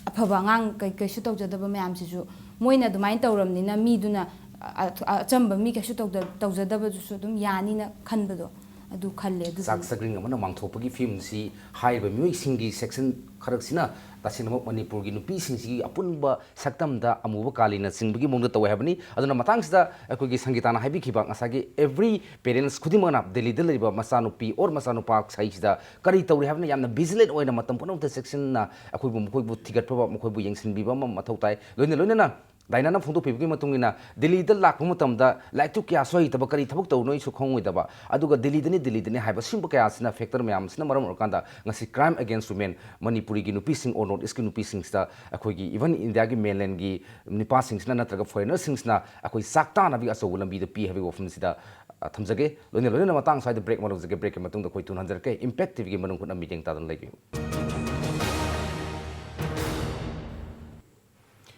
ꯑꯐꯕ ꯑꯉꯥꯡ ꯀꯩ-, ꯀꯩꯁꯨ ꯇꯧꯖꯗꯕ ꯃꯌꯥꯝꯁꯤꯁꯨ ꯃꯣꯏꯅ ꯑꯗꯨꯃꯥꯏꯅ ꯇꯧꯔꯕꯅꯤꯅ ꯃꯤꯗꯨꯅ ꯑ-, ꯑ-, ꯑꯆꯝꯕ ꯃꯤ ꯀꯩꯁꯨ ꯇꯧꯗ-, ꯇꯧꯖꯗꯕꯗꯨꯁꯨ ꯑꯗꯨꯝ ꯌꯥꯅꯤꯅ ꯈꯟꯕꯗꯣ, ꯑꯗꯨ ꯈꯜꯂꯦ꯫ ꯑꯗꯨꯗꯨꯅ ꯆꯥꯛ ꯆꯥꯛꯔꯤꯡ ꯑꯃꯅ ꯃꯥꯡꯊꯣꯛꯄꯒꯤ ꯐꯤꯕꯝꯁꯤ ꯍꯥꯏꯔꯤꯕ ꯃꯤꯑꯣꯏꯁꯤꯡꯒꯤ ꯁꯦꯛꯁꯟ ꯈꯔꯁꯤꯅ ꯇꯁꯦꯡꯅꯃꯛ ꯃꯅꯤꯄꯨꯔꯒꯤ ꯅꯨꯄꯤꯁꯤꯡꯁꯤꯒꯤ ꯑꯄꯨꯟꯕ ꯁꯛꯇꯝꯗ ꯑꯃꯨꯕ ꯀꯥꯂꯤꯅꯆꯤꯡꯕꯒꯤ ꯃꯑꯣꯡꯗ ꯇꯧꯋꯦ ꯍꯥꯏꯕꯅꯤ꯫ ꯑꯗꯨꯅ ꯃꯇꯥꯡꯁꯤꯗ ꯑꯩꯈꯣꯏꯒꯤ ꯁꯪꯒꯤꯇꯥꯅ ꯍꯥꯏꯕꯤꯈꯤꯕ ꯉꯁꯥꯏꯒꯤ every parents ꯈꯨꯗꯤꯡꯃꯛꯅ ꯗꯦꯜꯂꯤꯗ ꯂꯩꯔꯤꯕ ꯃꯆꯥꯅꯨꯄꯤ or ꯃꯆꯥꯅꯨꯄꯥ ꯁꯥꯏꯁꯤꯗ ꯀꯔꯤ ꯇꯧꯔꯤ ꯍꯥꯏꯕꯅ ꯌꯥꯝꯅ vigilant ꯑꯣꯏꯅ ꯃꯇꯝ ꯄꯨꯝꯅꯃꯛꯇ ꯆꯦꯛꯁꯤꯟꯅ ꯑꯩꯈꯣꯏꯕꯨ, ꯃꯈꯣꯏꯕꯨ ꯊꯤꯒꯠꯄ, ꯃꯈꯣꯏꯕꯨ ꯌꯦꯡꯁꯤꯟꯕꯤꯕ ꯑꯃ ꯃꯊꯧ ꯇꯥꯏ꯫ ꯂꯣꯏꯅ ꯂꯣꯏꯅꯅ ꯗꯥꯏꯅꯥꯅ ꯐꯣꯡꯗꯣꯛꯄꯤꯕꯒꯤ ꯃꯇꯨꯡ ꯏꯟꯅ ꯗꯦꯜꯂꯤꯗ ꯂꯥꯛꯄ ꯃꯇꯝꯗ ꯂꯥꯏꯔꯤꯛꯇꯨ ꯀꯌꯥꯁꯨ ꯍꯩꯇꯕ, ꯀꯔꯤ ꯊꯕꯛ ꯇꯧꯔꯨꯅꯣꯁꯨ ꯈꯪꯉꯣꯏꯗꯕ, ꯑꯗꯨꯒ ꯗꯦꯜꯂꯤꯗꯅꯤ, ꯗꯦꯜꯂꯤꯗꯅꯤ ꯍꯥꯏꯕ ꯁꯤꯒꯨꯝꯕ ꯀꯌꯥꯁꯤꯅ, factor ꯃꯌꯥꯝꯁꯤꯅ ꯃꯔꯝ ꯑꯣꯏꯔꯀꯥꯟꯗ ꯉꯁꯤ crime against women ꯃꯅꯤꯄꯨꯔꯤꯒꯤ ꯅꯨꯄꯤꯁꯤꯡ or North East ꯀꯤ ꯅꯨꯄꯤꯁꯤꯡꯁꯤꯗ ꯑꯩꯈꯣꯏꯒꯤ even ꯏꯟꯗꯤꯌꯥꯒꯤ mainland ꯒꯤ ꯅꯨꯄꯥꯁꯤꯡꯁꯤꯅ ꯅꯠꯇ꯭ꯔꯒ foreigner ꯁꯤꯡꯁꯤꯅ ꯑꯩꯈꯣꯏ ꯆꯥꯛ ꯇꯥꯅꯕꯒꯤ ꯑꯆꯧꯕ ꯂꯝꯕꯤꯗ ꯄꯤ ꯍꯥꯏꯕꯒꯤ ꯋꯥꯐꯝꯁꯤꯗ, ꯑ, ꯊꯝꯖꯒꯦ꯫ ꯂꯣꯏꯅ ꯂꯣꯏꯅꯅ ꯃꯇꯥꯡ ꯁ꯭ꯋꯥꯏꯗ break ꯑꯃ ꯂꯧꯖꯒꯦ꯫ Break ꯀꯤ ꯃꯇꯨꯡꯗ ꯑꯩꯈꯣꯏ ꯊꯨꯅ ꯍꯟꯖꯔꯛꯀꯦ꯫ Impact ꯇꯤ ꯚꯤ ꯒꯤ ꯃꯅꯨꯡ ꯍꯨꯠꯅ ꯃꯤꯠꯌꯦꯡ ꯇꯥꯗꯨꯅ ꯂꯩꯕꯤꯌꯨ꯫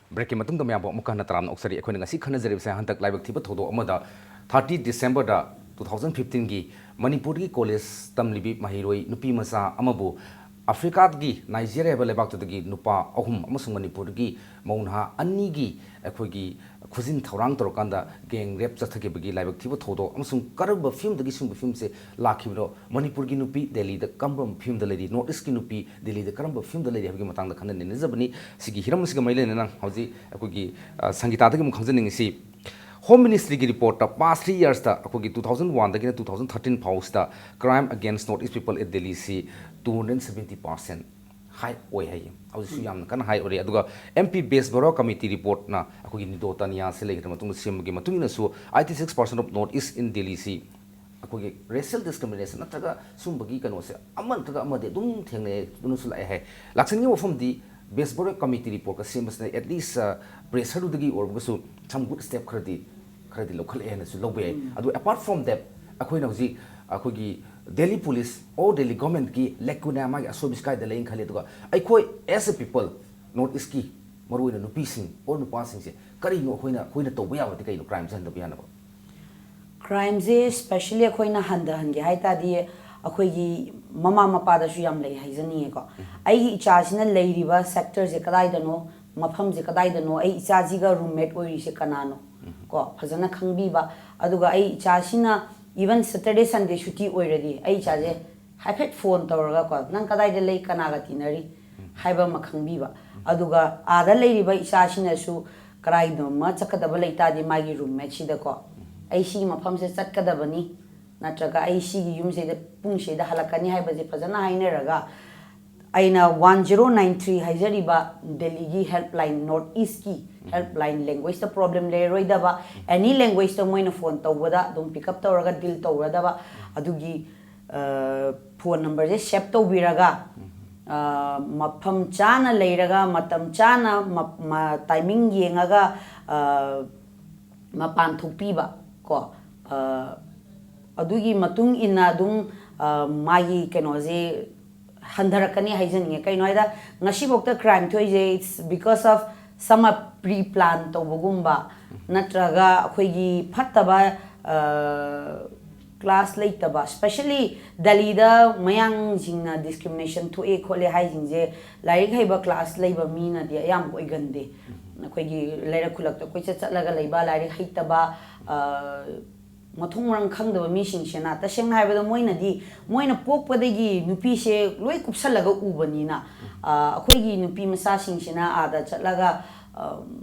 Break ꯀꯤ ꯃꯇꯨꯡꯗ ꯃꯌꯥꯝꯕꯨ ꯑꯃꯨꯛꯀ ꯍꯟꯅ ꯇꯔꯥꯝꯅ ꯑꯣꯛꯆꯔꯤ꯫ ꯑꯩꯈꯣꯏꯅ ꯉꯁꯤ ꯈꯟꯅꯖꯔꯤꯕꯁꯦ ꯍꯟꯗꯛ ꯂꯥꯏꯕꯛ ꯊꯤꯕ ꯊꯧꯗꯣꯛ ꯑꯃꯗ thirty December ꯗ ꯇꯨ ꯊꯥꯎꯖꯟ ꯐꯤꯐꯇꯤꯟꯒꯤ ꯃꯅꯤꯄꯨꯔꯒꯤ ꯀꯣꯂꯦꯖ ꯇꯝꯂꯤꯕꯤ ꯃꯍꯩꯔꯣꯏ ꯅꯨꯄꯤ ꯃꯆꯥ ꯑꯃꯕꯨ ꯑꯐ꯭ꯔꯤꯀꯥꯒꯤ ꯅꯥꯏꯖꯦꯔꯤꯌꯥ ꯍꯥꯏꯕ ꯂꯩꯕꯥꯛꯇꯨꯗꯒꯤ ꯅꯨꯄꯥ ꯑꯍꯨꯝ ꯑꯃꯁꯨꯡ ꯃꯅꯤꯄꯨꯔꯗꯒꯤ ꯃꯧ ꯅꯍꯥ ꯑꯅꯤꯒꯤ ꯑꯩꯈꯣꯏꯒꯤ ꯈꯨꯖꯤꯟ ꯊꯧꯔꯥꯡ ꯇꯧꯔꯀꯥꯟꯗ ꯒꯦꯡ ꯔꯦꯞ ꯆꯠꯊꯈꯤꯕꯒꯤ ꯂꯥꯏꯕꯛ ꯊꯤꯕ ꯊꯧꯗꯣꯛ ꯑꯃꯁꯨꯡ ꯀꯔꯝꯕ ꯐꯤꯕꯝꯗꯒꯤ ꯁꯤꯒꯨꯝꯕ ꯐꯤꯕꯝꯁꯦ ꯂꯥꯛꯈꯤꯕꯅꯣ, ꯃꯅꯤꯄꯨꯔꯒꯤ ꯅꯨꯄꯤ ꯗꯦꯜꯂꯤꯗ ꯀꯔꯝꯕ ꯐꯤꯕꯝꯗ ꯂꯩꯔꯤ, ꯅꯣꯔꯠ ꯏꯁꯀꯤ ꯅꯨꯄꯤ ꯗꯦꯜꯂꯤꯗ ꯀꯔꯝꯕ ꯐꯤꯕꯝꯗ ꯂꯩꯔꯤ ꯍꯥꯏꯕꯒꯤ ꯃꯇꯥꯡꯗ ꯈꯟꯅ ꯅꯩꯅꯖꯕꯅꯤ꯫ ꯁꯤꯒꯤ ꯍꯤꯔꯝ ꯑꯁꯤꯒ ꯃꯔꯤ ꯂꯩꯅꯅ ꯍꯧꯖꯤꯛ ꯑꯩꯈꯣꯏꯒꯤ, ꯑ, ꯁꯪꯒꯤꯇꯥꯗꯒꯤ ꯑꯃꯨꯛ ꯈꯪꯖꯅꯤꯡꯉꯤꯁꯤ, ꯍꯣꯝ ꯃꯤꯅꯤꯁꯇ꯭ꯔꯤꯒꯤ ꯔꯤꯄꯣꯔꯠꯇ ꯄꯥꯁ ꯊ꯭ꯔꯤ ꯌꯔꯁꯇ ꯑꯩꯈꯣꯏꯒꯤ ꯇꯨ ꯊꯥꯎꯖꯟ ꯋꯥꯟꯗꯒꯤꯅ ꯇꯨ ꯊꯥꯎꯖꯟ ꯊꯥꯔꯇꯤꯟ ꯐꯥꯎꯁꯤꯗ crime against North East people at Delhi ꯁꯤ two hundred seventy percent high ꯑꯣꯏ ꯍꯥꯏꯌꯦ꯫ ꯍꯧꯖꯤꯛꯁꯨ ꯌꯥꯝꯅ ꯀꯟꯅ high ꯑꯣꯏꯔꯤ꯫ ꯑꯗꯨꯒ M P Best Bora Committee ꯔꯤꯄꯣꯔꯠꯅ ꯑꯩꯈꯣꯏꯒꯤ ꯅꯤꯗꯣ ꯇꯥꯅꯤꯌꯥꯁꯦ ꯂꯩꯈ꯭ꯔ ꯃꯇꯨꯡꯗ ꯁꯦꯝꯕꯒꯤ ꯃꯇꯨꯡ ꯏꯟꯅꯁꯨ eighty six percent of North East in Delhi ꯁꯤ ꯑꯩꯈꯣꯏꯒꯤ racial discrimination ꯅꯠꯇ꯭ꯔꯒ ꯁꯨꯝꯕꯒꯤ ꯀꯩꯅꯣꯁꯦ ꯑꯃ ꯅꯠꯇ꯭ꯔꯒ ꯑꯃꯗꯤ ꯑꯗꯨꯝ ꯊꯦꯡꯅꯩ, ꯑꯗꯨꯅꯁꯨ ꯂꯥꯛꯑꯦ ꯍꯥꯏ꯫ ꯂꯥꯛꯆꯅꯤꯡꯉꯤꯕ ꯋꯥꯐꯝꯗꯤ, Best Bora Committee ꯔꯤꯄꯣꯔꯠꯀ ꯁꯦꯝꯕꯁꯤꯅ at least, ꯑ, pressure ꯗꯨꯗꯒꯤ ꯑꯣꯏꯔꯒꯁꯨ some good step ꯈꯔꯗꯤ, ꯈꯔꯗꯤ ꯂꯧꯈꯠꯂꯛꯑꯦ ꯍꯥꯏꯅꯁꯨ ꯂꯧꯕ ꯌꯥꯏ꯫ ꯎꯝ꯫ ꯑꯗꯨ apart from that, ꯑꯩꯈꯣꯏꯅ ꯍꯧꯖꯤꯛ ꯑꯩꯈꯣꯏꯒꯤ Delhi Police or Delhi Government ꯀꯤ lacuna, ꯃꯥꯒꯤ ꯑꯁꯣꯏꯕꯁꯤ ꯀꯥꯏꯗ ꯂꯩꯅ ꯈꯜꯂꯤ? ꯑꯗꯨꯒ ꯑꯩꯈꯣꯏ as a people, North East ꯀꯤ ꯃꯔꯨꯑꯣꯏꯅ ꯅꯨꯄꯤꯁꯤꯡ or ꯅꯨꯄꯥꯁꯤꯡꯁꯦ ꯀꯔꯤꯅꯣ ꯑꯩꯈꯣꯏꯅ, ꯑꯩꯈꯣꯏꯅ ꯇꯧꯕ ꯌꯥꯕꯗꯤ ꯀꯩꯅꯣ crime ꯁꯦ ꯍꯟꯊꯕ ꯌꯥꯅꯕ? Crime ꯁꯦ specially ꯑꯩꯈꯣꯏꯅ ꯍꯟꯊꯍꯟꯒꯦ ꯍꯥꯏ ꯇꯥꯔꯗꯤ, ꯑꯩꯈꯣꯏꯒꯤ ꯃꯃꯥ ꯃꯄꯥꯗꯁꯨ ꯌꯥꯝ ꯂꯩ ꯍꯥꯏꯖꯅꯤꯡꯉꯦꯀꯣ꯫ ꯎꯝ꯫ ꯑꯩꯒꯤ ꯏꯆꯥꯁꯤꯅ ꯂꯩꯔꯤꯕ sector ꯁꯦ ꯀꯗꯥꯏꯗꯅꯣ, ꯃꯐꯝꯁꯦ ꯀꯗꯥꯏꯗꯅꯣ, ꯑꯩ ꯏꯆꯥꯁꯤꯒ roommate ꯑꯣꯏꯔꯤꯁꯦ ꯀꯅꯥꯅꯣ, ꯎꯝ꯫ ꯀꯣ, ꯐꯖꯅ ꯈꯪꯕꯤꯕ꯫ ꯑꯗꯨꯒ ꯑꯩ ꯏꯆꯥꯁꯤꯅ even Saturday Sunday ꯁꯨꯇꯤ ꯑꯣꯏꯔꯗꯤ ꯑꯩ ꯏꯆꯥꯁꯦ ꯍꯥꯏꯐꯦꯠ phone ꯇꯧꯔꯒꯀꯣ, "ꯅꯪ ꯀꯗꯥꯏꯗ ꯂꯩ, ꯀꯅꯥꯒ ꯇꯤꯟꯅꯔꯤ?" ꯎꯝ꯫ ꯍꯥꯏꯕ ꯑꯃ ꯈꯪꯕꯤꯕ꯫ ꯎꯝ꯫ ꯑꯗꯨꯒ ꯑꯥꯗ ꯂꯩꯔꯤꯕ ꯏꯆꯥꯁꯤꯅꯁꯨ ꯀꯗꯥꯏꯗꯅꯣꯃ ꯆꯠꯀꯗꯕ ꯂꯩ ꯇꯥꯔꯗꯤ ꯃꯥꯒꯤ roommate ꯁꯤꯗꯀꯣ, ꯎꯝ꯫ "ꯑꯩ ꯁꯤꯒꯤ ꯃꯐꯝꯁꯦ ꯆꯠꯀꯗꯕꯅꯤ, ꯅꯠꯇ꯭ꯔꯒ ꯑꯩ ꯁꯤꯒꯤ ꯌꯨꯝꯁꯤꯗ ꯄꯨꯡꯁꯤꯗ ꯍꯜꯂꯛꯀꯅꯤ" ꯍꯥꯏꯕꯁꯦ ꯐꯖꯅ ꯍꯥꯏꯅꯔꯒ, ꯑꯩꯅ one zero nine three ꯍꯥꯏꯖꯔꯤꯕ ꯗꯦꯜꯂꯤꯒꯤ helpline, North East ꯀꯤ ꯎꯝ꯫ Helpline, language ꯇ problem ꯂꯩꯔꯔꯣꯏꯗꯕ, ꯎꯝ꯫ Any language ꯇ ꯃꯣꯏꯅ phone ꯇꯧꯕꯗ ꯑꯗꯨꯝ pick up ꯇꯧꯔꯒ deal ꯇꯧꯔꯗꯕ, ꯎꯝ꯫ ꯑꯗꯨꯒꯤ, ꯑ, phone number ꯁꯦ save ꯇꯧꯕꯤꯔꯒ, ꯎꯝ꯫ ꯑ, ꯃꯐꯝ ꯆꯥꯅ ꯂꯩꯔꯒ, ꯃꯇꯝ ꯆꯥꯅ, ꯃ-, ꯃ-, timing ꯌꯦꯡꯉꯒ, ꯑ, ꯃꯄꯥꯟ ꯊꯣꯛꯄꯤꯕ ꯀꯣ, ꯑ, ꯑꯗꯨꯒꯤ ꯃꯇꯨꯡ ꯏꯟꯅ ꯑꯗꯨꯝ, ꯑ, ꯃꯥꯒꯤ ꯀꯩꯅꯣꯁꯦ ꯍꯟꯊꯔꯛꯀꯅꯤ ꯍꯥꯏꯖꯅꯤꯡꯉꯦ꯫ ꯀꯩꯅꯣ ꯍꯥꯏꯗ, ꯉꯁꯤꯐꯥꯎꯗ crime ꯊꯣꯛꯏꯁꯦ, it's because of some pre-plan ꯇꯧꯕꯒꯨꯝꯕ, ꯅꯠꯇ꯭ꯔꯒ ꯑꯩꯈꯣꯏꯒꯤ ꯐꯠꯇꯕ, ꯑ, ꯀ꯭ꯂꯥꯁ ꯂꯩꯇꯕ, especially ꯗꯦꯜꯂꯤꯗ ꯃꯌꯥꯡꯁꯤꯡꯅ ꯗꯤꯁꯀ꯭ꯔꯤꯃꯤꯅꯦꯁꯟ ꯊꯣꯛꯑꯦ ꯈꯣꯠꯂꯦ ꯍꯥꯏꯁꯤꯡꯁꯦ ꯂꯥꯏꯔꯤꯛ ꯍꯩꯕ ꯀ꯭ꯂꯥꯁ ꯂꯩꯕ ꯃꯤꯅꯗꯤ ꯑꯌꯥꯝꯕ ꯑꯣꯏꯒꯟꯗꯦ꯫ ꯑꯩꯈꯣꯏꯒꯤ ꯂꯩꯔꯛ ꯈꯨꯂꯛꯇ ꯀꯣꯏꯆꯠ ꯆꯠꯂꯒ ꯂꯩꯕ, ꯂꯥꯏꯔꯤꯛ ꯍꯩꯇꯕ, ꯑ, ꯃꯊꯣꯡ ꯃꯔꯝ ꯈꯪꯗꯕ ꯃꯤꯁꯤꯡꯁꯤꯅ, ꯇꯁꯦꯡꯅ ꯍꯥꯏꯕꯗ, ꯃꯣꯏꯅꯗꯤ, ꯃꯣꯏꯅ ꯄꯣꯛꯄꯗꯒꯤ ꯅꯨꯄꯤꯁꯦ ꯂꯣꯏ ꯀꯨꯞꯁꯜꯂꯒ ꯎꯕꯅꯤꯅ, ꯑ, ꯑꯩꯈꯣꯏꯒꯤ ꯅꯨꯄꯤ ꯃꯆꯥꯁꯤꯡꯁꯤꯅ ꯑꯥꯗ ꯆꯠꯂꯒ, ꯑ,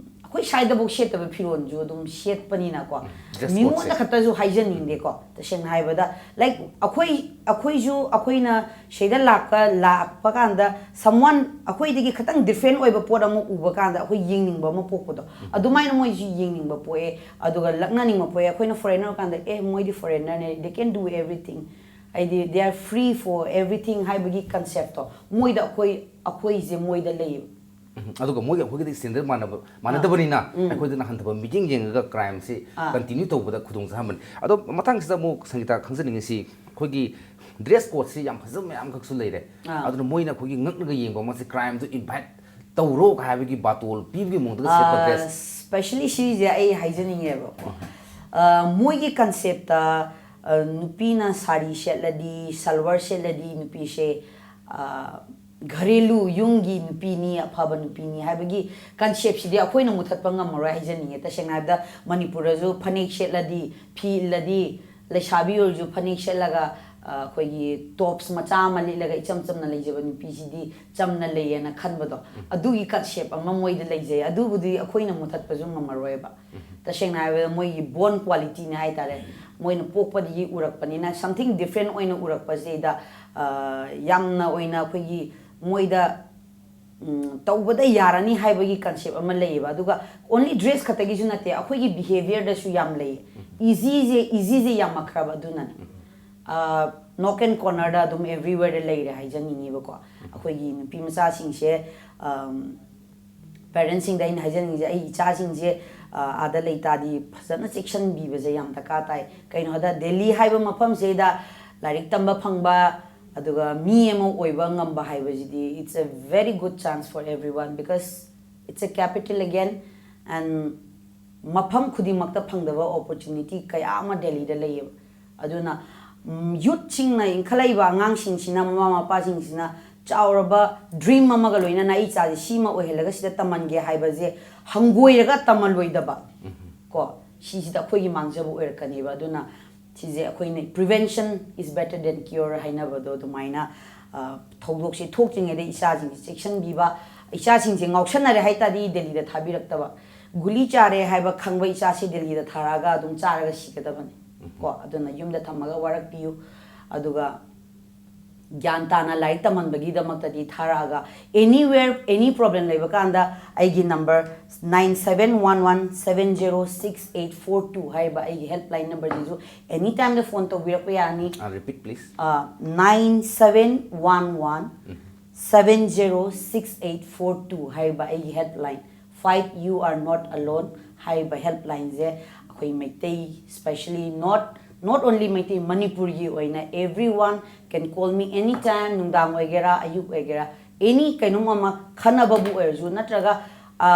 ꯑꯩꯈꯣꯏ ꯁ꯭ꯋꯥꯏꯗꯐꯥꯎ ꯁꯦꯠꯇꯕ ꯐꯤꯔꯣꯜꯁꯨ ꯑꯗꯨꯝ ꯁꯦꯠꯄꯅꯤꯅꯀꯣ, dress ꯃꯤꯉꯣꯟꯗ codeꯁꯦ꯫ ꯈꯛꯇꯁꯨ ꯍꯥꯏꯖꯅꯤꯡꯗꯦꯀꯣ, ꯇꯁꯦꯡꯅ ꯍꯥꯏꯕꯗ, ꯂꯥꯏꯛ, ꯑꯩꯈꯣꯏ, ꯑꯩꯈꯣꯏꯁꯨ, ꯑꯩꯈꯣꯏꯅ ꯁꯤꯗ ꯂꯥꯛꯄ, ꯂꯥꯛꯄ ꯀꯥꯟꯗ, someone ꯑꯩꯈꯣꯏꯗꯒꯤ ꯈꯤꯇꯪ ꯗꯤꯐ꯭ꯔꯦꯟ ꯑꯣꯏꯕ ꯄꯣꯠ ꯑꯃ ꯎꯕ ꯀꯥꯟꯗ ꯑꯩꯈꯣꯏ ꯌꯦꯡꯅꯤꯡꯕ ꯑꯃ ꯄꯣꯛꯄꯗꯣ, ꯑꯗꯨꯃꯥꯏꯅ ꯃꯣꯏꯁꯨ ꯌꯦꯡꯅꯤꯡꯕ ꯄꯣꯛꯑꯦ, ꯑꯗꯨꯒ ꯂꯛꯅꯅꯤꯡꯕ ꯄꯣꯛꯑꯦ꯫ ꯑꯩꯈꯣꯏꯅ ꯐꯣꯔꯦꯟꯅꯔ ꯀꯥꯟꯗ, "ꯑꯦ, ꯃꯣꯏꯗꯤ ꯐꯣꯔꯦꯟꯅꯔꯅꯦ, they can do everything", ꯍꯥꯏꯗꯤ, "They are free for everything" ꯍꯥꯏꯕꯒꯤ ꯀꯟꯁꯦꯞꯇꯣ ꯃꯣꯏꯗ, ꯑꯩꯈꯣꯏ, ꯑꯩꯈꯣꯏꯁꯦ ꯃꯣꯏꯗ ꯂꯩꯌꯦꯕ꯫ ꯎꯝ, ꯑꯗꯨꯒ ꯃꯣꯏꯒ ꯑꯩꯈꯣꯏꯒꯗꯤ ꯁ꯭ꯇꯦꯟꯗꯔꯠ ꯃꯥꯟꯅꯕ, ꯃꯥꯟꯅꯗꯕꯅꯤꯅ ꯑꯩꯈꯣꯏꯗꯅ ꯍꯟꯊꯕ ꯃꯤꯠꯌꯦꯡ ꯌꯦꯡꯉꯒ ꯀ꯭ꯔꯥꯏꯝꯁꯤ ꯑꯥ꯫ ꯀꯟꯇꯤꯅ꯭ꯌꯨ ꯇꯧꯕꯗ ꯈꯨꯗꯣꯡ ꯆꯥꯍꯟꯕꯅꯤ꯫ ꯑꯗꯣ ꯃꯊꯪꯁꯤꯗ ꯑꯃꯨꯛ ꯁꯪꯒꯤꯇꯥ ꯈꯪꯖꯅꯤꯡꯉꯤꯁꯤ, ꯑꯩꯈꯣꯏꯒꯤ ꯗ꯭ꯔꯦꯁ ꯀꯣꯗꯁꯤ ꯌꯥꯝ ꯐꯖꯕ ꯃꯌꯥꯝ ꯈꯛꯁꯨ ꯂꯩꯔꯦ꯫ ꯑꯥ꯫ ꯑꯗꯨꯅ ꯃꯣꯏꯅ ꯑꯩꯈꯣꯏꯒꯤ ꯉꯛꯅꯒ ꯌꯦꯡꯕ ꯑꯃꯁꯦ, ꯀ꯭ꯔꯥꯏꯝꯗꯨ ꯏꯟꯚꯥꯏꯠ ꯇꯧꯔꯣ ꯍꯥꯏꯕꯒꯤ ꯕꯥꯇꯣꯜ ꯄꯤꯕꯒꯤ ꯃꯑꯣꯡꯗꯒ ꯁꯦꯠꯄ ꯗ꯭ꯔꯦꯁ꯫ ꯁ꯭ꯄꯦꯁꯦꯜꯂꯤ ꯁꯤꯁꯦ ꯑꯩ ꯍꯥꯏꯖꯅꯤꯡꯉꯦꯕꯀꯣ꯫ ꯑ, ꯃꯣꯏꯒꯤ ꯀꯟꯁꯦꯞꯇ, ꯑ, ꯅꯨꯄꯤꯅ ꯁꯥꯔꯤ ꯁꯦꯠꯂꯗꯤ, ꯁꯜꯋꯥꯔ ꯁꯦꯠꯂꯗꯤ ꯅꯨꯄꯤꯁꯦ, ꯑ, ꯘꯔꯦꯂꯨ, ꯌꯨꯝꯒꯤ ꯅꯨꯄꯤꯅꯤ, ꯑꯐꯕ ꯅꯨꯄꯤꯅꯤ ꯍꯥꯏꯕꯒꯤ ꯀꯟꯁꯦꯞꯁꯤꯗꯤ ꯑꯩꯈꯣꯏꯅ ꯃꯨꯊꯠꯄ ꯉꯝꯃꯔꯣꯏ ꯍꯥꯏꯖꯅꯤꯡꯉꯦ꯫ ꯇꯁꯦꯡꯅ ꯍꯥꯏꯕꯗ, ꯃꯅꯤꯄꯨꯔꯗꯁꯨ ꯐꯅꯦꯛ ꯁꯦꯠꯂꯗꯤ, ꯐꯤ ꯏꯜꯂꯗꯤ, ꯂꯩꯁꯥꯕꯤ ꯑꯣꯏꯔꯁꯨ ꯐꯅꯦꯛ ꯁꯦꯠꯂꯒ, ꯑ, ꯑꯩꯈꯣꯏꯒꯤ ꯇꯣꯞꯁ ꯃꯆꯥ ꯑꯃ ꯂꯤꯠꯂꯒ ꯏꯆꯝ ꯆꯝꯅ ꯂꯩꯖꯕ ꯅꯨꯄꯤꯁꯤꯗꯤ ꯆꯝꯅ ꯂꯩꯌꯦꯅ ꯈꯟꯕꯗꯣ, ꯑꯗꯨꯒꯤ ꯀꯟꯁꯦꯞ ꯑꯃ ꯃꯣꯏꯗ ꯂꯩꯖꯩ꯫ ꯑꯗꯨꯕꯨꯗꯤ ꯑꯩꯈꯣꯏꯅ ꯃꯨꯊꯠꯄꯁꯨ ꯉꯝꯃꯔꯣꯏꯕ꯫ ꯇꯁꯦꯡꯅ ꯍꯥꯏꯔꯕꯗ, ꯃꯣꯏꯒꯤ ꯕꯣꯔꯟ ꯀ꯭ꯋꯥꯂꯤꯇꯤꯅꯦ ꯍꯥꯏꯇꯥꯔꯦ꯫ ꯃꯣꯏꯅ ꯄꯣꯛꯄꯗꯒꯤ ꯎꯔꯛꯄꯅꯤꯅ, something different ꯑꯣꯏꯅ ꯎꯔꯛꯄꯁꯤꯗ, ꯑ, ꯌꯥꯝꯅ ꯑꯣꯏꯅ ꯑꯩꯈꯣꯏꯒꯤ ꯃꯣꯏꯗ, ꯎꯝ, ꯇꯧꯕꯗ ꯌꯥꯔꯅꯤ ꯍꯥꯏꯕꯒꯤ ꯀꯟꯁꯦꯞ ꯑꯃ ꯂꯩꯌꯦꯕ꯫ ꯑꯗꯨꯒ only dress ꯈꯛꯇꯒꯤꯁꯨ ꯅꯠꯇꯦ, ꯑꯩꯈꯣꯏꯒꯤ behaviourꯗꯁꯨ ꯌꯥꯝ ꯂꯩꯌꯦ꯫ ꯏꯖꯤꯁꯦ, ꯏꯖꯤꯁꯦ ꯌꯥꯝꯃꯛꯈ꯭ꯔꯕ ꯑꯗꯨꯅꯅꯦ꯫ ꯑ, nook and cornerꯗ ꯑꯗꯨꯝ everywhere ꯂꯩꯔꯦ ꯍꯥꯏꯖꯅꯤꯡꯉꯤꯕꯀꯣ꯫ ꯑꯩꯈꯣꯏꯒꯤ ꯅꯨꯄꯤ ꯃꯆꯥꯁꯤꯡꯁꯦ, ꯑꯝ, ꯄꯦꯔꯦꯟꯁꯁꯤꯡꯗ ꯑꯩꯅ ꯍꯥꯏꯖꯅꯤꯡꯉꯤꯁꯦ, ꯑꯩ ꯏꯆꯥꯁꯤꯡꯁꯦ, ꯑ, ꯑꯥꯗ ꯂꯩ ꯇꯥꯔꯗꯤ ꯐꯖꯅ ꯆꯦꯛꯁꯤꯟꯕꯤꯕꯁꯦ ꯌꯥꯝ ꯗꯔꯀꯥꯔ ꯇꯥꯏ꯫ ꯀꯩꯅꯣ ꯍꯥꯏꯗ, ꯗꯦꯜꯂꯤ ꯍꯥꯏꯕ ꯃꯐꯝꯁꯤꯗ ꯂꯥꯏꯔꯤꯛ ꯇꯝꯕ ꯐꯪꯕ, ꯑꯗꯨꯒ ꯃꯤ ꯑꯃ ꯑꯣꯏꯕ ꯉꯝꯕ ꯍꯥꯏꯕꯁꯤꯗꯤ, it's a very good chance for everyone, because it's a capital again, and ꯃꯐꯝ ꯈꯨꯗꯤꯡꯃꯛꯇ ꯐꯪꯗꯕ opportunity ꯀꯌꯥ ꯑꯃ ꯗꯦꯜꯂꯤꯗ ꯂꯩꯌꯦꯕ꯫ ꯑꯗꯨꯅ ꯌꯨꯠꯁꯤꯡꯅ, ꯏꯟꯈꯠꯂꯛꯏꯕ ꯑꯉꯥꯡꯁꯤꯡꯁꯤꯅ, ꯃꯃꯥ ꯃꯄꯥꯁꯤꯡꯁꯤꯅ ꯆꯥꯎꯔꯕ ꯗ꯭ꯔꯤꯝ ꯑꯃꯒ ꯂꯣꯏꯅꯅ ꯑꯩ ꯏꯆꯥꯁꯦ ꯁꯤꯃ ꯑꯣꯏꯍꯜꯂꯒ ꯁꯤꯗ ꯇꯝꯍꯟꯒꯦ ꯍꯥꯏꯕꯁꯦ ꯍꯪꯒꯣꯏꯔꯒ ꯇꯝꯍꯜꯂꯣꯏꯗꯕ ꯀꯣ, ꯁꯤꯁꯤꯗ ꯑꯩꯈꯣꯏꯒꯤ ꯃꯥꯡꯖꯕ ꯑꯣꯏꯔꯛꯀꯅꯦꯕ꯫ ꯑꯗꯨꯅ ꯁꯤꯁꯦ ꯑꯩꯈꯣꯏꯅ prevention is better than cure ꯍꯥꯏꯅꯕꯗꯣ ꯑꯗꯨꯃꯥꯏꯅ, ꯑ, ꯊꯧꯗꯣꯛꯁꯦ ꯊꯣꯛꯇ꯭ꯔꯤꯉꯩꯗ ꯏꯆꯥꯁꯤꯡꯁꯦ ꯆꯦꯛꯁꯤꯟꯕꯤꯕ, ꯏꯆꯥꯁꯤꯡꯁꯦ ꯉꯥꯎꯁꯟꯅꯔꯦ ꯍꯥꯏ ꯇꯥꯔꯗꯤ ꯗꯦꯜꯂꯤꯗ ꯊꯥꯕꯤꯔꯛꯇꯕ, ꯒꯨꯂꯤ ꯆꯥꯔꯦ ꯍꯥꯏꯕ ꯈꯪꯕ ꯏꯆꯥꯁꯤ ꯗꯦꯜꯂꯤꯗ ꯊꯥꯔꯛꯑꯒ ꯑꯗꯨꯝ ꯆꯥꯔꯒ ꯁꯤꯒꯗꯕꯅꯤ ꯀꯣ꯫ ꯑꯗꯨꯅ ꯌꯨꯝꯗ ꯊꯝꯃꯒ ꯋꯥꯔꯛꯄꯤꯌꯨ꯫ ꯑꯗꯨꯒ ꯒ꯭ꯌꯥꯟ ꯇꯥꯅ ꯂꯥꯏꯔꯤꯛ ꯇꯝꯍꯟꯕꯒꯤꯗꯃꯛꯇꯗꯤ ꯊꯥꯔꯛꯑꯒ, anywhere any problem ꯂꯩꯕ ꯀꯥꯟꯗ ꯑꯩꯒꯤ number nine seven one one seven zero six eight four two ꯍꯥꯏꯔꯤꯕ ꯑꯩꯒꯤ helpline numberꯁꯤꯁꯨ any time ꯗ phone ꯇꯧꯕꯤꯔꯛꯄ ꯌꯥꯅꯤ꯫ Uh, repeat, please. Nine seven one one seven zero six eight four two ꯍꯥꯏꯔꯤꯕ ꯑꯩꯒꯤ helpline, Fight You Are Not Alone ꯍꯥꯏꯔꯤꯕ helplineꯁꯦ ꯑꯩꯈꯣꯏ Meitei, specially not, not only Meitei, ꯃꯅꯤꯄꯨꯔꯒꯤ ꯑꯣꯏꯅ everyone can call me anytime, ꯅꯨꯡꯗꯥꯡ ꯑꯣꯏꯒꯦꯔꯥ, ꯑꯌꯨꯛ ꯑꯣꯏꯒꯦꯔꯥ, any ꯀꯩꯅꯣꯝ ꯑꯃ, ꯈꯟꯅꯕꯕꯨ ꯑꯣꯏꯔꯁꯨ ꯅꯠꯇ꯭ꯔꯒ, ꯑ,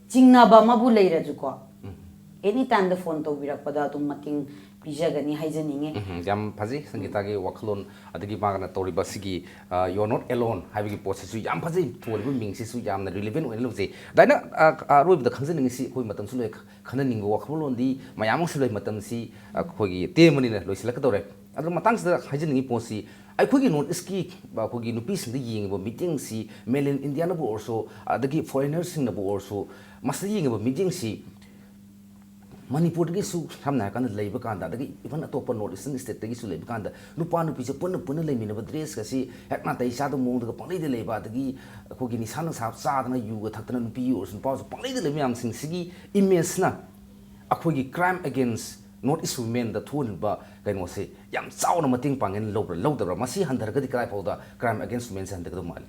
ꯆꯤꯡꯅꯕ ꯑꯃꯕꯨ ꯂꯩꯔꯁꯨꯀꯣ, any time ꯗ phone ꯇꯧꯕꯤꯔꯛꯄꯗ ꯑꯗꯨꯝ ꯃꯇꯦꯡ ꯄꯤꯖꯒꯅꯤ ꯍꯥꯏꯖꯅꯤꯡꯉꯤ꯫ ꯎꯝ, ꯌꯥꯝ ꯐꯖꯩ ꯁꯪꯒꯤꯇꯥꯒꯤ ꯋꯥꯈꯜꯂꯣꯟ, ꯑꯗꯒꯤ ꯃꯥꯅ ꯇꯧꯔꯤꯕ ꯁꯤꯒꯤ, ꯑ, You Are Not Alone ꯍꯥꯏꯕꯒꯤ ꯄꯣꯠꯁꯤꯁꯨ ꯌꯥꯝ ꯐꯖꯩ, ꯊꯣꯜꯂꯤꯕ ꯃꯤꯡꯁꯤꯁꯨ ꯌꯥꯝꯅ relevant ꯑꯣꯏꯅ ꯂꯧꯖꯩ꯫ ꯑꯗꯥꯏꯅ, ꯑ, ꯑ, ꯑꯔꯣꯏꯕꯗ ꯈꯪꯖꯅꯤꯡꯉꯤꯁꯤ, ꯑꯩꯈꯣꯏ ꯃꯇꯝꯁꯨ ꯂꯣꯏ, ꯈꯟꯅꯅꯤꯡꯕ ꯋꯥꯈꯜꯂꯣꯟꯗꯤ ꯃꯌꯥꯝ ꯑꯃꯁꯨ ꯂꯩ, ꯃꯇꯝꯁꯤ ꯑꯩꯈꯣꯏꯒꯤ ꯇꯦꯟꯕꯅꯤꯅ ꯂꯣꯏꯁꯤꯜꯂꯛꯀꯗꯧꯔꯦ꯫ ꯑꯗꯨ ꯃꯇꯥꯡꯁꯤꯗ ꯍꯥꯏꯖꯅꯤꯡꯉꯤ ꯄꯣꯠꯁꯤ, ꯑꯩꯈꯣꯏꯒꯤ North East ꯀꯤ ꯑꯩꯈꯣꯏꯒꯤ ꯅꯨꯄꯤꯁꯤꯡꯗ ꯌꯦꯡꯉꯤꯕ ꯃꯤꯠꯌꯦꯡꯁꯤ, mainland India ꯅꯕꯨ ꯑꯣꯏꯔꯁꯨ, ꯑꯗꯒꯤ foreigner ꯁꯤꯡꯅꯕꯨ ꯑꯣꯏꯔꯁꯨ, ꯃꯁꯤꯗ ꯌꯦꯡꯉꯤꯕ ꯃꯤꯠꯌꯦꯡꯁꯤ ꯃꯅꯤꯄꯨꯔꯗꯒꯤꯁꯨ ꯁꯝꯅ ꯍꯥꯏꯔꯀꯥꯟꯗ ꯂꯩꯕ ꯀꯥꯟꯗ, ꯑꯗꯒꯤ even ꯑꯇꯣꯞꯄ North Eastern state ꯇꯒꯤꯁꯨ ꯂꯩꯕ ꯀꯥꯟꯗ, ꯅꯨꯄꯥ ꯅꯨꯄꯤꯁꯦ ꯄꯨꯟꯅ ꯄꯨꯟꯅ ꯂꯩꯃꯤꯟꯅꯕ dress ꯀꯁꯤ ꯍꯦꯛ ꯅꯥꯇꯩ ꯆꯥꯗꯕ ꯃꯑꯣꯡꯗꯒ ꯄꯪꯂꯩꯗ ꯂꯩꯕ, ꯑꯗꯒꯤ ꯑꯩꯈꯣꯏꯒꯤ ꯅꯤꯁꯥ ꯅꯨꯡꯁꯥ ꯆꯥꯗꯅ, ꯌꯨꯒ ꯊꯛꯇꯅ, ꯅꯨꯄꯤ ꯑꯣꯏꯔꯁꯨ ꯅꯨꯄꯥ ꯑꯣꯏꯔꯁꯨ ꯄꯪꯂꯩꯗ ꯂꯩꯕ ꯃꯌꯥꯝꯁꯤꯡꯁꯤꯒꯤ image ꯅ ꯑꯩꯈꯣꯏꯒꯤ crime against North East women ꯗ ꯊꯣꯛꯍꯟꯕ ꯀꯩꯅꯣꯁꯦ ꯌꯥꯝ ꯆꯥꯎꯅ ꯃꯇꯦꯡ ꯄꯥꯡꯉꯦꯅ ꯂꯧꯕ꯭ꯔꯥ, ꯂꯧꯗꯕ꯭ꯔꯥ? ꯃꯁꯤ ꯍꯟꯊꯔꯒꯗꯤ ꯀꯗꯥꯏ ꯐꯥꯎꯗ crime against women ꯁꯦ ꯍꯟꯊꯒꯗꯧ ꯃꯥꯜꯂꯤ?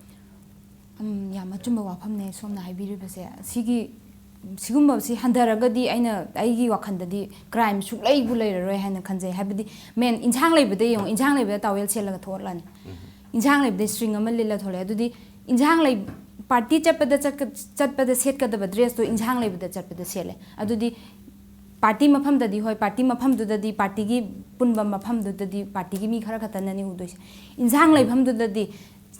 ꯎꯝ, ꯌꯥꯝ ꯑꯆꯨꯝꯕ ꯋꯥꯐꯝꯅꯦ ꯁꯣꯝꯅ ꯍꯥꯏꯕꯤꯔꯤꯕꯁꯦ꯫ ꯁꯤꯒꯤ, ꯁꯤꯒꯨꯝꯕꯁꯤ ꯍꯟꯊꯔꯒꯗꯤ ꯑꯩꯅ, ꯑꯩꯒꯤ ꯋꯥꯈꯜꯗꯗꯤ crime ꯁꯨꯛꯂꯩꯕꯨ ꯂꯩꯔꯔꯣꯏ ꯍꯥꯏꯅ ꯈꯟꯖꯩ꯫ ꯍꯥꯏꯕꯗꯤ main ꯏꯟꯁꯥꯡ ꯂꯩꯕꯗ ꯌꯦꯡꯉꯣ, ꯏꯟꯁꯥꯡ ꯂꯩꯕꯗ towel ꯁꯦꯠꯂꯒ ꯊꯣꯛꯂꯛꯑꯅꯤ, ꯏꯟꯁꯥꯡ ꯂꯩꯕꯗ string ꯑꯃ ꯂꯤꯠꯂ ꯊꯣꯛꯂꯛꯑꯦ꯫ ꯑꯗꯨꯗꯤ ꯏꯟꯁꯥꯡ ꯂꯩ, party ꯆꯠꯄꯗ ꯆꯠꯀ-, ꯆꯠꯄꯗ ꯁꯦꯠꯀꯗꯕ dress ꯇꯣ ꯏꯟꯁꯥꯡ ꯂꯩꯕꯗ ꯆꯠꯄꯗ ꯁꯦꯠꯂꯦ꯫ ꯑꯗꯨꯗꯤ ꯄꯥꯔꯇꯤ ꯃꯐꯝꯗꯗꯤ, ꯍꯣꯏ, ꯄꯥꯔꯇꯤ ꯃꯐꯝꯗꯨꯗꯗꯤ, ꯄꯥꯔꯇꯤꯒꯤ ꯄꯨꯟꯕ ꯃꯐꯝꯗꯨꯗꯗꯤ ꯄꯥꯔꯇꯤꯒꯤ ꯃꯤ ꯈꯔ ꯈꯛꯇꯅꯅꯤ ꯎꯗꯣꯏꯁꯦ꯫ ꯏꯟꯁꯥꯡ ꯂꯩꯐꯝꯗꯨꯗꯗꯤ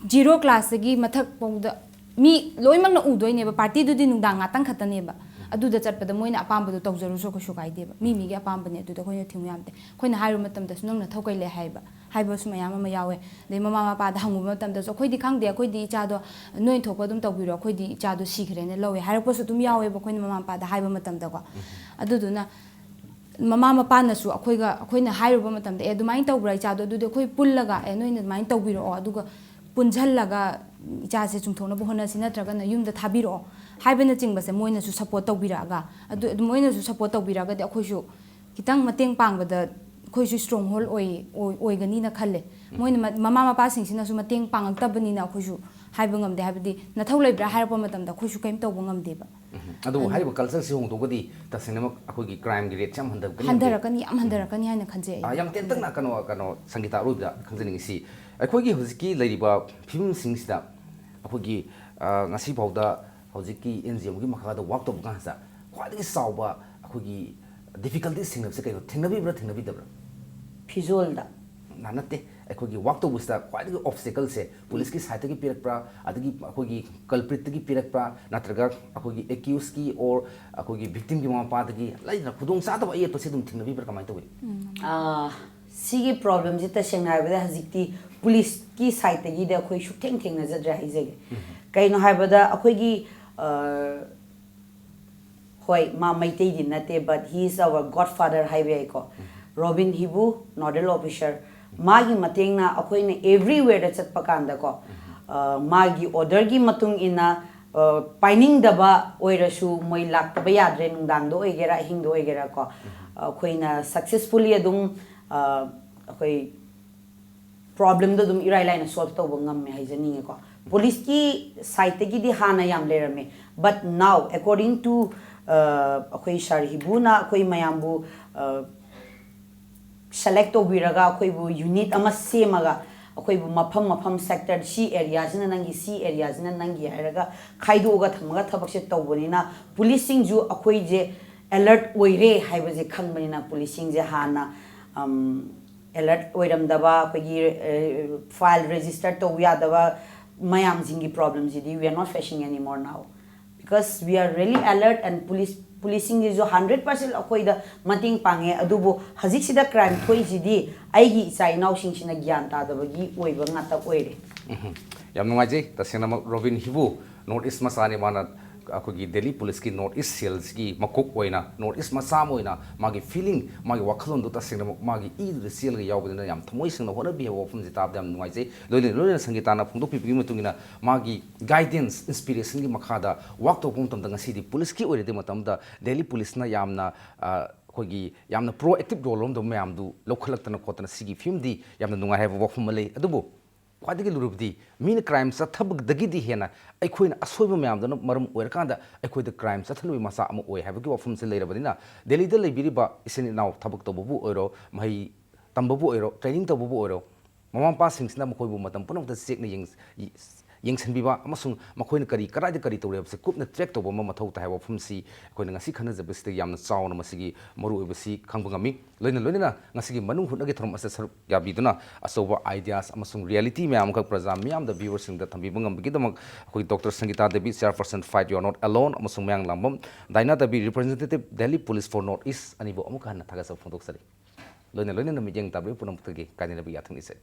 ꯖꯤꯔꯣ ꯀ꯭ꯂꯥꯁꯇꯒꯤ ꯃꯊꯛ ꯐꯥꯎꯗ ꯃꯤ ꯂꯣꯏꯅꯃꯛꯅ ꯎꯗꯣꯏꯅꯦꯕ꯫ ꯄꯥꯔꯇꯤꯗꯨꯗꯤ ꯅꯨꯡꯗꯥꯡ ꯉꯥꯛꯇꯪ ꯈꯛꯇꯅꯦꯕ꯫ ꯑꯗꯨꯗ ꯆꯠꯄꯗ ꯃꯣꯏꯅ ꯑꯄꯥꯝꯕꯗꯣ ꯇꯧꯖꯔꯨꯁꯨ ꯀꯩꯁꯨ ꯀꯥꯏꯗꯦꯕ, ꯃꯤ ꯃꯤꯒꯤ ꯑꯄꯥꯝꯕꯅꯦ꯫ ꯑꯗꯨꯗ ꯑꯩꯈꯣꯏꯅ ꯊꯤꯡꯕ ꯌꯥꯝꯗꯦ꯫ ꯑꯩꯈꯣꯏꯅ ꯍꯥꯏꯔꯨꯕ ꯃꯇꯝꯗꯁꯨ "ꯅꯪ ꯅꯊꯧ ꯀꯩ ꯂꯩ?" ꯍꯥꯏꯕ, ꯍꯥꯏꯕꯁꯨ ꯃꯌꯥꯝ ꯑꯃ ꯌꯥꯎꯋꯦ꯫ ꯑꯗꯩ ꯃꯃꯥ ꯃꯄꯥꯗ ꯍꯪꯉꯨꯕ ꯃꯇꯝꯗꯁꯨ "ꯑꯩꯈꯣꯏꯗꯤ ꯈꯪꯗꯦ, ꯑꯩꯈꯣꯏꯗꯤ ꯏꯆꯥꯗꯣ ꯅꯣꯏꯅ ꯊꯣꯛꯄ ꯑꯗꯨꯝ ꯇꯧꯕꯤꯔꯣ, ꯑꯩꯈꯣꯏꯗꯤ ꯏꯆꯥꯗꯣ ꯁꯤꯈ꯭ꯔꯦꯅ ꯂꯧꯋꯦ" ꯍꯥꯏꯔꯛꯄꯁꯨ ꯑꯗꯨꯝ ꯌꯥꯎꯋꯦꯕ ꯑꯩꯈꯣꯏꯅ ꯃꯃꯥ ꯃꯄꯥꯗ ꯍꯥꯏꯕ ꯃꯇꯝꯗꯀꯣ꯫ ꯑꯗꯨꯗꯨꯅ ꯃꯃꯥ ꯃꯄꯥꯅꯁꯨ ꯑꯩꯈꯣꯏꯒ, ꯑꯩꯈꯣꯏꯅ ꯍꯥꯏꯔꯨꯕ ꯃꯇꯝꯗ "ꯑꯦ, ꯑꯗꯨꯃꯥꯏꯅ ꯇꯧꯕ꯭ꯔꯥ ꯏꯆꯥꯗꯣ? ꯑꯗꯨꯗꯤ ꯑꯩꯈꯣꯏ ꯄꯨꯜꯂꯒ, ꯑꯦ, ꯅꯣꯏꯅ ꯑꯗꯨꯃꯥꯏꯅ ꯇꯧꯕꯤꯔꯛꯑꯣ, ꯑꯗꯨꯒ ꯄꯨꯟꯁꯤꯜꯂꯒ ꯏꯆꯥꯁꯦ ꯆꯨꯝꯊꯣꯛꯅꯕ ꯍꯣꯠꯅꯁꯤ, ꯅꯠꯇ꯭ꯔꯒꯅ ꯌꯨꯝꯗ ꯊꯥꯕꯤꯔꯛꯑꯣ" ꯍꯥꯏꯕꯅꯆꯤꯡꯕꯁꯦ ꯃꯣꯏꯅꯁꯨ ꯁꯞꯄꯣꯔꯠ ꯇꯧꯕꯤꯔꯛꯑꯒ, ꯑꯗꯨ, ꯑꯗꯨ ꯃꯣꯏꯅꯁꯨ ꯁꯞꯄꯣꯔꯠ ꯇꯧꯕꯤꯔꯛꯑꯒꯗꯤ ꯑꯩꯈꯣꯏꯁꯨ ꯈꯤꯇꯪ ꯃꯇꯦꯡ ꯄꯥꯡꯕꯗ ꯑꯩꯈꯣꯏꯁꯨ ꯁ꯭ꯇꯔꯣꯡ ꯍꯣꯜ ꯑꯣꯏ-, ꯑꯣꯏ-, ꯑꯣꯏꯒꯅꯤꯅ ꯈꯜꯂꯦ꯫ ꯃꯣꯏꯅ ꯃ-, ꯃꯃꯥ ꯃꯄꯥꯁꯤꯡꯁꯤꯅꯁꯨ ꯃꯇꯦꯡ ꯄꯥꯡꯉꯛꯇꯕꯅꯤꯅ ꯑꯩꯈꯣꯏꯁꯨ ꯍꯥꯏꯕ ꯉꯝꯗꯦ꯫ ꯍꯥꯏꯕꯗꯤ "ꯅꯊꯧ ꯂꯩꯕ꯭ꯔꯥ?" ꯍꯥꯏꯔꯛꯄ ꯃꯇꯝꯗ ꯑꯩꯈꯣꯏꯁꯨ ꯀꯔꯤꯝ ꯇꯧꯕ ꯉꯝꯗꯦꯕ꯫ ꯎꯝ꯫ ꯑꯗꯨꯕꯨ ꯑꯗꯨ ꯍꯥꯏꯔꯤꯕ ꯀꯜꯆꯔꯁꯤ ꯍꯣꯡꯗꯣꯛꯑꯒꯗꯤ ꯇꯁꯦꯡꯅꯃꯛ ꯑꯩꯈꯣꯏꯒꯤ ꯀ꯭ꯔꯥꯏꯝꯒꯤ ꯔꯦꯠꯁꯦ ꯌꯥꯝ ꯍꯟꯊꯔꯛꯀꯅꯤ꯫ ꯍꯟꯊꯔꯛꯀꯅꯤ, ꯌꯥꯝ ꯍꯟꯊꯔꯛꯀꯅꯤ ꯍꯥꯏꯅ ꯈꯟꯖꯩ ꯑꯩ꯫ ꯑꯥ, ꯌꯥꯝ ꯇꯦꯟꯇꯛꯅ ꯀꯩꯅꯣ, ꯀꯩꯅꯣ, ꯁꯪꯒꯤꯇꯥ, ꯑꯔꯣꯏꯕꯗ ꯈꯪꯖꯅꯤꯡꯉꯤꯁꯤ, ꯑꯩꯈꯣꯏꯒꯤ ꯍꯧꯖꯤꯛꯀꯤ ꯂꯩꯔꯤꯕ ꯐꯤꯕꯝꯁꯤꯡꯁꯤꯗ ꯑꯩꯈꯣꯏꯒꯤ, ꯑꯥ, ꯉꯁꯤꯐꯥꯎꯗ ꯍꯧꯖꯤꯛꯀꯤ ꯑꯦꯟ ꯖꯤ ꯑꯦꯝꯒꯤ ꯃꯈꯥꯗ ꯋꯥꯛ ꯇꯧꯕ ꯀꯥꯟꯁꯤꯗ ꯈ꯭ꯋꯥꯏꯗꯒꯤ ꯆꯥꯎꯕ ꯑꯩꯈꯣꯏꯒꯤ ꯗꯤꯐꯤꯀꯜꯇꯤꯁ ꯊꯦꯡꯅꯕꯁꯦ ꯀꯩꯅꯣ? ꯊꯦꯡꯅꯕꯤꯕ꯭ꯔꯥ, ꯊꯦꯡꯅꯕꯤꯗꯕ꯭ꯔꯥ? ꯐꯤꯖꯣꯜꯗ꯫ ꯅ-, ꯅꯠꯇꯦ, ꯑꯩꯈꯣꯏꯒꯤ ꯋꯥꯛ ꯇꯧꯕꯁꯤꯗ ꯈ꯭ꯋꯥꯏꯗꯒꯤ ꯑꯣꯕꯁꯇꯦꯀꯜꯁꯦ ꯄꯨꯂꯤꯁꯀꯤ ꯁꯥꯏꯠꯇꯒꯤ ꯄꯤꯔꯛꯄ꯭ꯔꯥ, ꯑꯗꯒꯤ ꯑꯩꯈꯣꯏꯒꯤ ꯀꯜꯄ꯭ꯔꯤꯠꯇꯒꯤ ꯄꯤꯔꯛꯄ꯭ꯔꯥ, ꯅꯠꯇ꯭ꯔꯒ ꯑꯩꯈꯣꯏꯒꯤ ꯑꯦꯀ꯭ꯌꯨꯁꯀꯤ ꯑꯣꯔ ꯑꯩꯈꯣꯏꯒꯤ ꯚꯤꯛꯇꯤꯝꯒꯤ ꯃꯃꯥ ꯃꯄꯥꯗꯒꯤ ꯂꯩꯗꯅ ꯈꯨꯗꯣꯡꯆꯥꯗꯕ ꯑꯌꯦꯠꯄꯁꯦ ꯑꯗꯨꯝ ꯊꯦꯡꯅꯕꯤꯕ꯭ꯔꯥ, ꯀꯃꯥꯏꯅ ꯇꯧꯏ? ꯑꯥ, ꯁꯤꯒꯤ ꯄ꯭ꯔꯣꯕ꯭ꯂꯦꯝꯁꯤ ꯇꯁꯦꯡꯅ ꯍꯥꯏꯔꯕꯗ ꯍꯧꯖꯤꯛꯇꯤ ꯄꯨꯂꯤꯁꯀꯤ ꯁꯥꯏꯠꯇꯒꯤꯗꯤ ꯑꯩꯈꯣꯏ ꯁꯨꯛꯊꯦꯡ ꯊꯦꯡꯅꯖꯗ꯭ꯔꯦ ꯍꯥꯏꯖꯒꯦ꯫ ꯀꯩꯅꯣ ꯍꯥꯏꯕꯗ ꯑꯩꯈꯣꯏꯒꯤ, ꯑꯥ, ꯍꯣꯏ, ꯃꯥ ꯃꯩꯇꯩꯗꯤ ꯅꯠꯇꯦ, but he is our godfather ꯍꯥꯏꯕ ꯌꯥꯏꯀꯣ꯫ ꯔꯣꯕꯤꯟ ꯍꯤꯕꯨ, ꯅꯣꯗꯦꯜ ꯑꯣꯐꯤꯁꯔ, ꯃꯥꯒꯤ ꯃꯇꯦꯡꯅ ꯑꯩꯈꯣꯏꯅ ꯑꯦꯕ꯭ꯔꯤꯋꯦꯔꯗ ꯆꯠꯄ ꯀꯥꯟꯗꯀꯣ, ꯑ, ꯃꯥꯒꯤ ꯑꯣꯔꯗꯔꯒꯤ ꯃꯇꯨꯡ ꯏꯟꯅ, ꯑ, ꯄꯥꯏꯅꯤꯡꯗꯕ ꯑꯣꯏꯔꯁꯨ ꯃꯣꯏ ꯂꯥꯛꯇꯕ ꯌꯥꯗ꯭ꯔꯦ, ꯅꯨꯡꯗꯥꯡꯗ ꯑꯣꯏꯒꯦꯔꯥ, ꯑꯍꯤꯡꯗ ꯑꯣꯏꯒꯦꯔꯥꯀꯣ, ꯑꯩꯈꯣꯏꯅ ꯁꯛꯁꯦꯁꯐꯨꯜꯂꯤ ꯑꯗꯨꯝ, ꯑ, ꯑꯩꯈꯣꯏ ꯄ꯭ꯔꯣꯕ꯭ꯂꯦꯝꯗꯣ ꯑꯗꯨꯝ ꯏꯔꯥꯏ ꯂꯥꯏꯅ ꯁꯣꯜꯕ ꯇꯧꯕ ꯉꯝꯃꯦ ꯍꯥꯏꯖꯅꯤꯡꯉꯦꯀꯣ꯫ ꯄꯨꯂꯤꯁꯀꯤ ꯁꯥꯏꯠꯇꯒꯤꯗꯤ ꯍꯥꯟꯅ ꯌꯥꯝ ꯂꯩꯔꯝꯃꯦ, but now, according to, ꯑ, ꯑꯩꯈꯣꯏ ꯁꯥꯔ ꯍꯤꯕꯨꯅ ꯑꯩꯈꯣꯏ ꯃꯌꯥꯝꯕꯨ, ꯑ, ꯁꯦꯂꯦꯛ ꯇꯧꯕꯤꯔꯒ ꯑꯩꯈꯣꯏꯕꯨ ꯌꯨꯅꯤꯠ ꯑꯃ ꯁꯦꯝꯃꯒ ꯑꯩꯈꯣꯏꯕꯨ ꯃꯐꯝ ꯃꯐꯝ, ꯁꯦꯛꯇꯔ ꯁꯤ ꯑꯦꯔꯤꯌꯥꯁꯤꯅ ꯅꯪꯒꯤ, ꯁꯤ ꯑꯦꯔꯤꯌꯥꯁꯤꯅ ꯅꯪꯒꯤ ꯍꯥꯏꯔꯒ ꯈꯥꯏꯗꯣꯛꯑꯒ ꯊꯝꯃꯒ ꯊꯕꯛꯁꯦ ꯇꯧꯕꯅꯤꯅ ꯄꯨꯂꯤꯁꯁꯤꯡꯁꯨ ꯑꯩꯈꯣꯏꯁꯦ ꯑꯦꯂꯔꯠ ꯑꯣꯏꯔꯦ ꯍꯥꯏꯕꯁꯦ ꯈꯪꯕꯅꯤꯅ ꯄꯨꯂꯤꯁꯁꯤꯡꯁꯦ ꯍꯥꯟꯅ ꯑꯦꯂꯔꯠ ꯑꯣꯏꯔꯝꯗꯕ, ꯑꯩꯈꯣꯏꯒꯤ ꯐꯥꯏꯜ ꯔꯦꯖꯤꯁꯇꯔ ꯇꯧꯕ ꯌꯥꯗꯕ ꯃꯌꯥꯝꯁꯤꯡꯒꯤ ꯄ꯭ꯔꯣꯕ꯭ꯂꯦꯝꯁꯤꯗꯤ we are not facing anymore now, because we are really alert and police, ꯄꯨꯂꯤꯁꯁꯤꯡꯁꯤꯁꯨ ꯍꯟꯗ꯭ꯔꯦꯠ ꯄꯥꯔꯁꯦꯟ ꯑꯩꯈꯣꯏꯗ ꯃꯇꯦꯡ ꯄꯥꯡꯉꯦ꯫ ꯑꯗꯨꯕꯨ ꯍꯧꯖꯤꯛꯁꯤꯗ ꯀ꯭ꯔꯥꯏꯝ ꯊꯣꯛꯏꯁꯤꯗꯤ ꯑꯩꯒꯤ ꯏꯆꯥ ꯏꯅꯥꯎꯁꯤꯡꯁꯤꯅ ꯒ꯭ꯌꯥꯟ ꯇꯥꯗꯕꯒꯤ ꯑꯣꯏꯕ ꯉꯥꯛꯇ ꯑꯣꯏꯔꯦ꯫ ꯌꯥꯝ ꯅꯨꯡꯉꯥꯏꯖꯩ꯫ ꯇꯁꯦꯡꯅꯃꯛ ꯔꯣꯕꯤꯟ ꯍꯤꯕꯨ ꯅꯣꯔꯠ ꯏꯁ ꯃꯆꯥꯅꯤ꯫ ꯃꯥꯅ ꯑꯩꯈꯣꯏꯒꯤ ꯗꯦꯜꯂꯤ ꯄꯨꯂꯤꯁꯀꯤ ꯅꯣꯔꯠ ꯏꯁ ꯁꯦꯜꯁꯀꯤ ꯃꯀꯣꯛ ꯑꯣꯏꯅ, ꯅꯣꯔꯠ ꯏꯁ ꯃꯆꯥ ꯑꯃ ꯑꯣꯏꯅ ꯃꯥꯒꯤ ꯐꯤꯂꯤꯡ, ꯃꯥꯒꯤ ꯋꯥꯈꯜꯂꯣꯟꯗꯨ ꯇꯁꯦꯡꯅꯃꯛ ꯃꯥꯒꯤ ꯏꯗꯨꯗ ꯆꯦꯜꯂꯒ ꯌꯥꯎꯕꯅꯤꯅ ꯌꯥꯝ ꯊꯃꯣꯏ ꯁꯦꯡꯅ ꯍꯣꯠꯅꯕꯤ ꯍꯥꯏꯕ ꯋꯥꯐꯝꯁꯤ ꯇꯥꯕꯗ ꯌꯥꯝ ꯅꯨꯡꯉꯥꯏꯖꯩ꯫ ꯂꯣꯏꯅ ꯂꯣꯏꯅꯅ ꯁꯪꯒꯤꯇꯥꯅ ꯐꯣꯡꯗꯣꯛꯄꯤꯕꯒꯤ ꯃꯇꯨꯡ ꯏꯟꯅ ꯃꯥꯒꯤ ꯒꯥꯏꯗꯦꯟꯁ, ꯏꯟꯁꯄꯤꯔꯦꯁꯟꯒꯤ ꯃꯈꯥꯗ ꯋꯥꯛ ꯇꯧꯔꯛꯄ ꯃꯇꯝꯗ ꯉꯁꯤꯗꯤ ꯄꯨꯂꯤꯁꯀꯤ ꯑꯣꯏꯔꯗꯤ ꯃꯇꯝꯗ ꯗꯦꯜꯂꯤ ꯄꯨꯂꯤꯁꯅ ꯌꯥꯝꯅ ꯑꯩꯈꯣꯏꯒꯤ ꯌꯥꯝꯅ ꯄ꯭ꯔꯣꯑꯦꯛꯇꯤꯞ ꯔꯣꯜ ꯂꯧꯔꯝꯗꯕ ꯃꯌꯥꯝꯗꯨ ꯂꯧꯈꯠꯂꯛꯇꯅ ꯈꯣꯠꯇꯅ ꯁꯤꯒꯤ ꯐꯤꯝꯗꯤ ꯌꯥꯝꯅ ꯅꯨꯡꯉꯥꯏ ꯍꯥꯏꯕ ꯋꯥꯐꯝ ꯑꯃ ꯂꯩ꯫ ꯑꯗꯨꯕꯨ ꯈ꯭ꯋꯥꯏꯗꯒꯤ ꯂꯨꯔꯕꯗꯤ ꯃꯤꯅ ꯀ꯭ꯔꯥꯏꯝ ꯆꯠꯊꯕꯗꯒꯤꯗꯤ ꯍꯦꯟꯅ ꯑꯩꯈꯣꯏꯅ ꯑꯁꯣꯏꯕ ꯃꯌꯥꯝꯗꯨꯅ ꯃꯔꯝ ꯑꯣꯏꯔꯀꯥꯟꯗ ꯑꯩꯈꯣꯏꯗ ꯀ꯭ꯔꯥꯏꯝ ꯆꯠꯊꯅꯕꯒꯤ ꯃꯆꯥꯛ ꯑꯃ ꯑꯣꯏ ꯍꯥꯏꯕꯒꯤ ꯋꯥꯐꯝꯁꯤ ꯂꯩꯔꯕꯅꯤꯅ ꯗꯦꯜꯂꯤꯗ ꯂꯩꯕꯤꯔꯤꯕ ꯏꯆꯤꯟ ꯏꯅꯥꯎ ꯊꯕꯛ ꯇꯧꯕꯕꯨ ꯑꯣꯏꯔꯣ, ꯃꯍꯩ ꯇꯝꯕꯕꯨ ꯑꯣꯏꯔꯣ, ꯇ꯭ꯔꯦꯅꯤꯡ ꯇꯧꯕꯕꯨ ꯑꯣꯏꯔꯣ, ꯃꯃꯥ ꯃꯄꯥꯁꯤꯡꯁꯤꯅ ꯃꯈꯣꯏꯕꯨ ꯃꯇꯝ ꯄꯨꯝꯅꯃꯛꯇ ꯆꯦꯛꯅ ꯌꯦꯡ- ꯌꯦꯡꯁꯤꯟꯕꯤꯕ ꯑꯃꯁꯨꯡ ꯃꯈꯣꯏꯅ ꯀꯔꯤ, ꯀꯗꯥꯏꯗ ꯀꯔꯤ ꯇꯧꯔꯤ ꯍꯥꯏꯕꯁꯤ ꯀꯨꯞꯅ ꯇ꯭ꯔꯦꯛ ꯇꯧꯕ ꯑꯃ ꯃꯊꯧ ꯇꯥꯏ ꯍꯥꯏꯕ ꯋꯥꯐꯝꯁꯤ ꯑꯩꯈꯣꯏꯅ ꯉꯁꯤ ꯈꯟꯅꯖꯕꯁꯤꯗ ꯌꯥꯝꯅ ꯆꯥꯎꯅ ꯃꯁꯤꯒꯤ ꯃꯔꯨꯑꯣꯏꯕꯁꯤ ꯈꯪꯕ ꯉꯝꯃꯤ꯫ ꯂꯣꯏꯅ ꯂꯣꯏꯅꯅ ꯉꯁꯤꯒꯤ ꯃꯅꯨꯡ ꯍꯨꯠꯅꯒꯤ ꯊꯧꯔꯝ ꯑꯁꯤꯗ ꯁꯔꯨꯛ ꯌꯥꯕꯤꯗꯨꯅ ꯑꯆꯧꯕ ideas ꯑꯃꯁꯨꯡ reality ꯃꯌꯥꯝ ꯑꯃꯈꯛ ꯄ꯭ꯔꯖꯥ ꯃꯤꯌꯥꯝꯗ, viewerꯁꯤꯡꯗ ꯊꯝꯕꯤꯕ ꯉꯝꯕꯒꯤꯗꯃꯛ ꯑꯩꯈꯣꯏ doctor Sangita Devi, chairperson Fight You're Not Alone, ꯑꯃꯁꯨꯡ ꯃꯌꯥꯡ ꯂꯥꯡꯕꯝ ꯗꯥꯏꯅꯥ Devi, representative Delhi Police for North East, ꯑꯅꯤꯕꯨ ꯑꯃꯨꯛꯀ ꯍꯟꯅ ꯊꯥꯒꯠꯆꯕ ꯐꯣꯡꯗꯣꯛꯆꯔꯤ꯫ ꯂꯣꯏꯅ ꯂꯣꯏꯅꯅ ꯃꯤꯠꯌꯦꯡ ꯇꯥꯕꯤꯔꯤꯕ ꯄꯨꯝꯅꯃꯛꯇꯒꯤ ꯀꯥꯏꯅꯅꯕ ꯌꯥꯊꯪ ꯅꯤꯖꯔꯤ꯫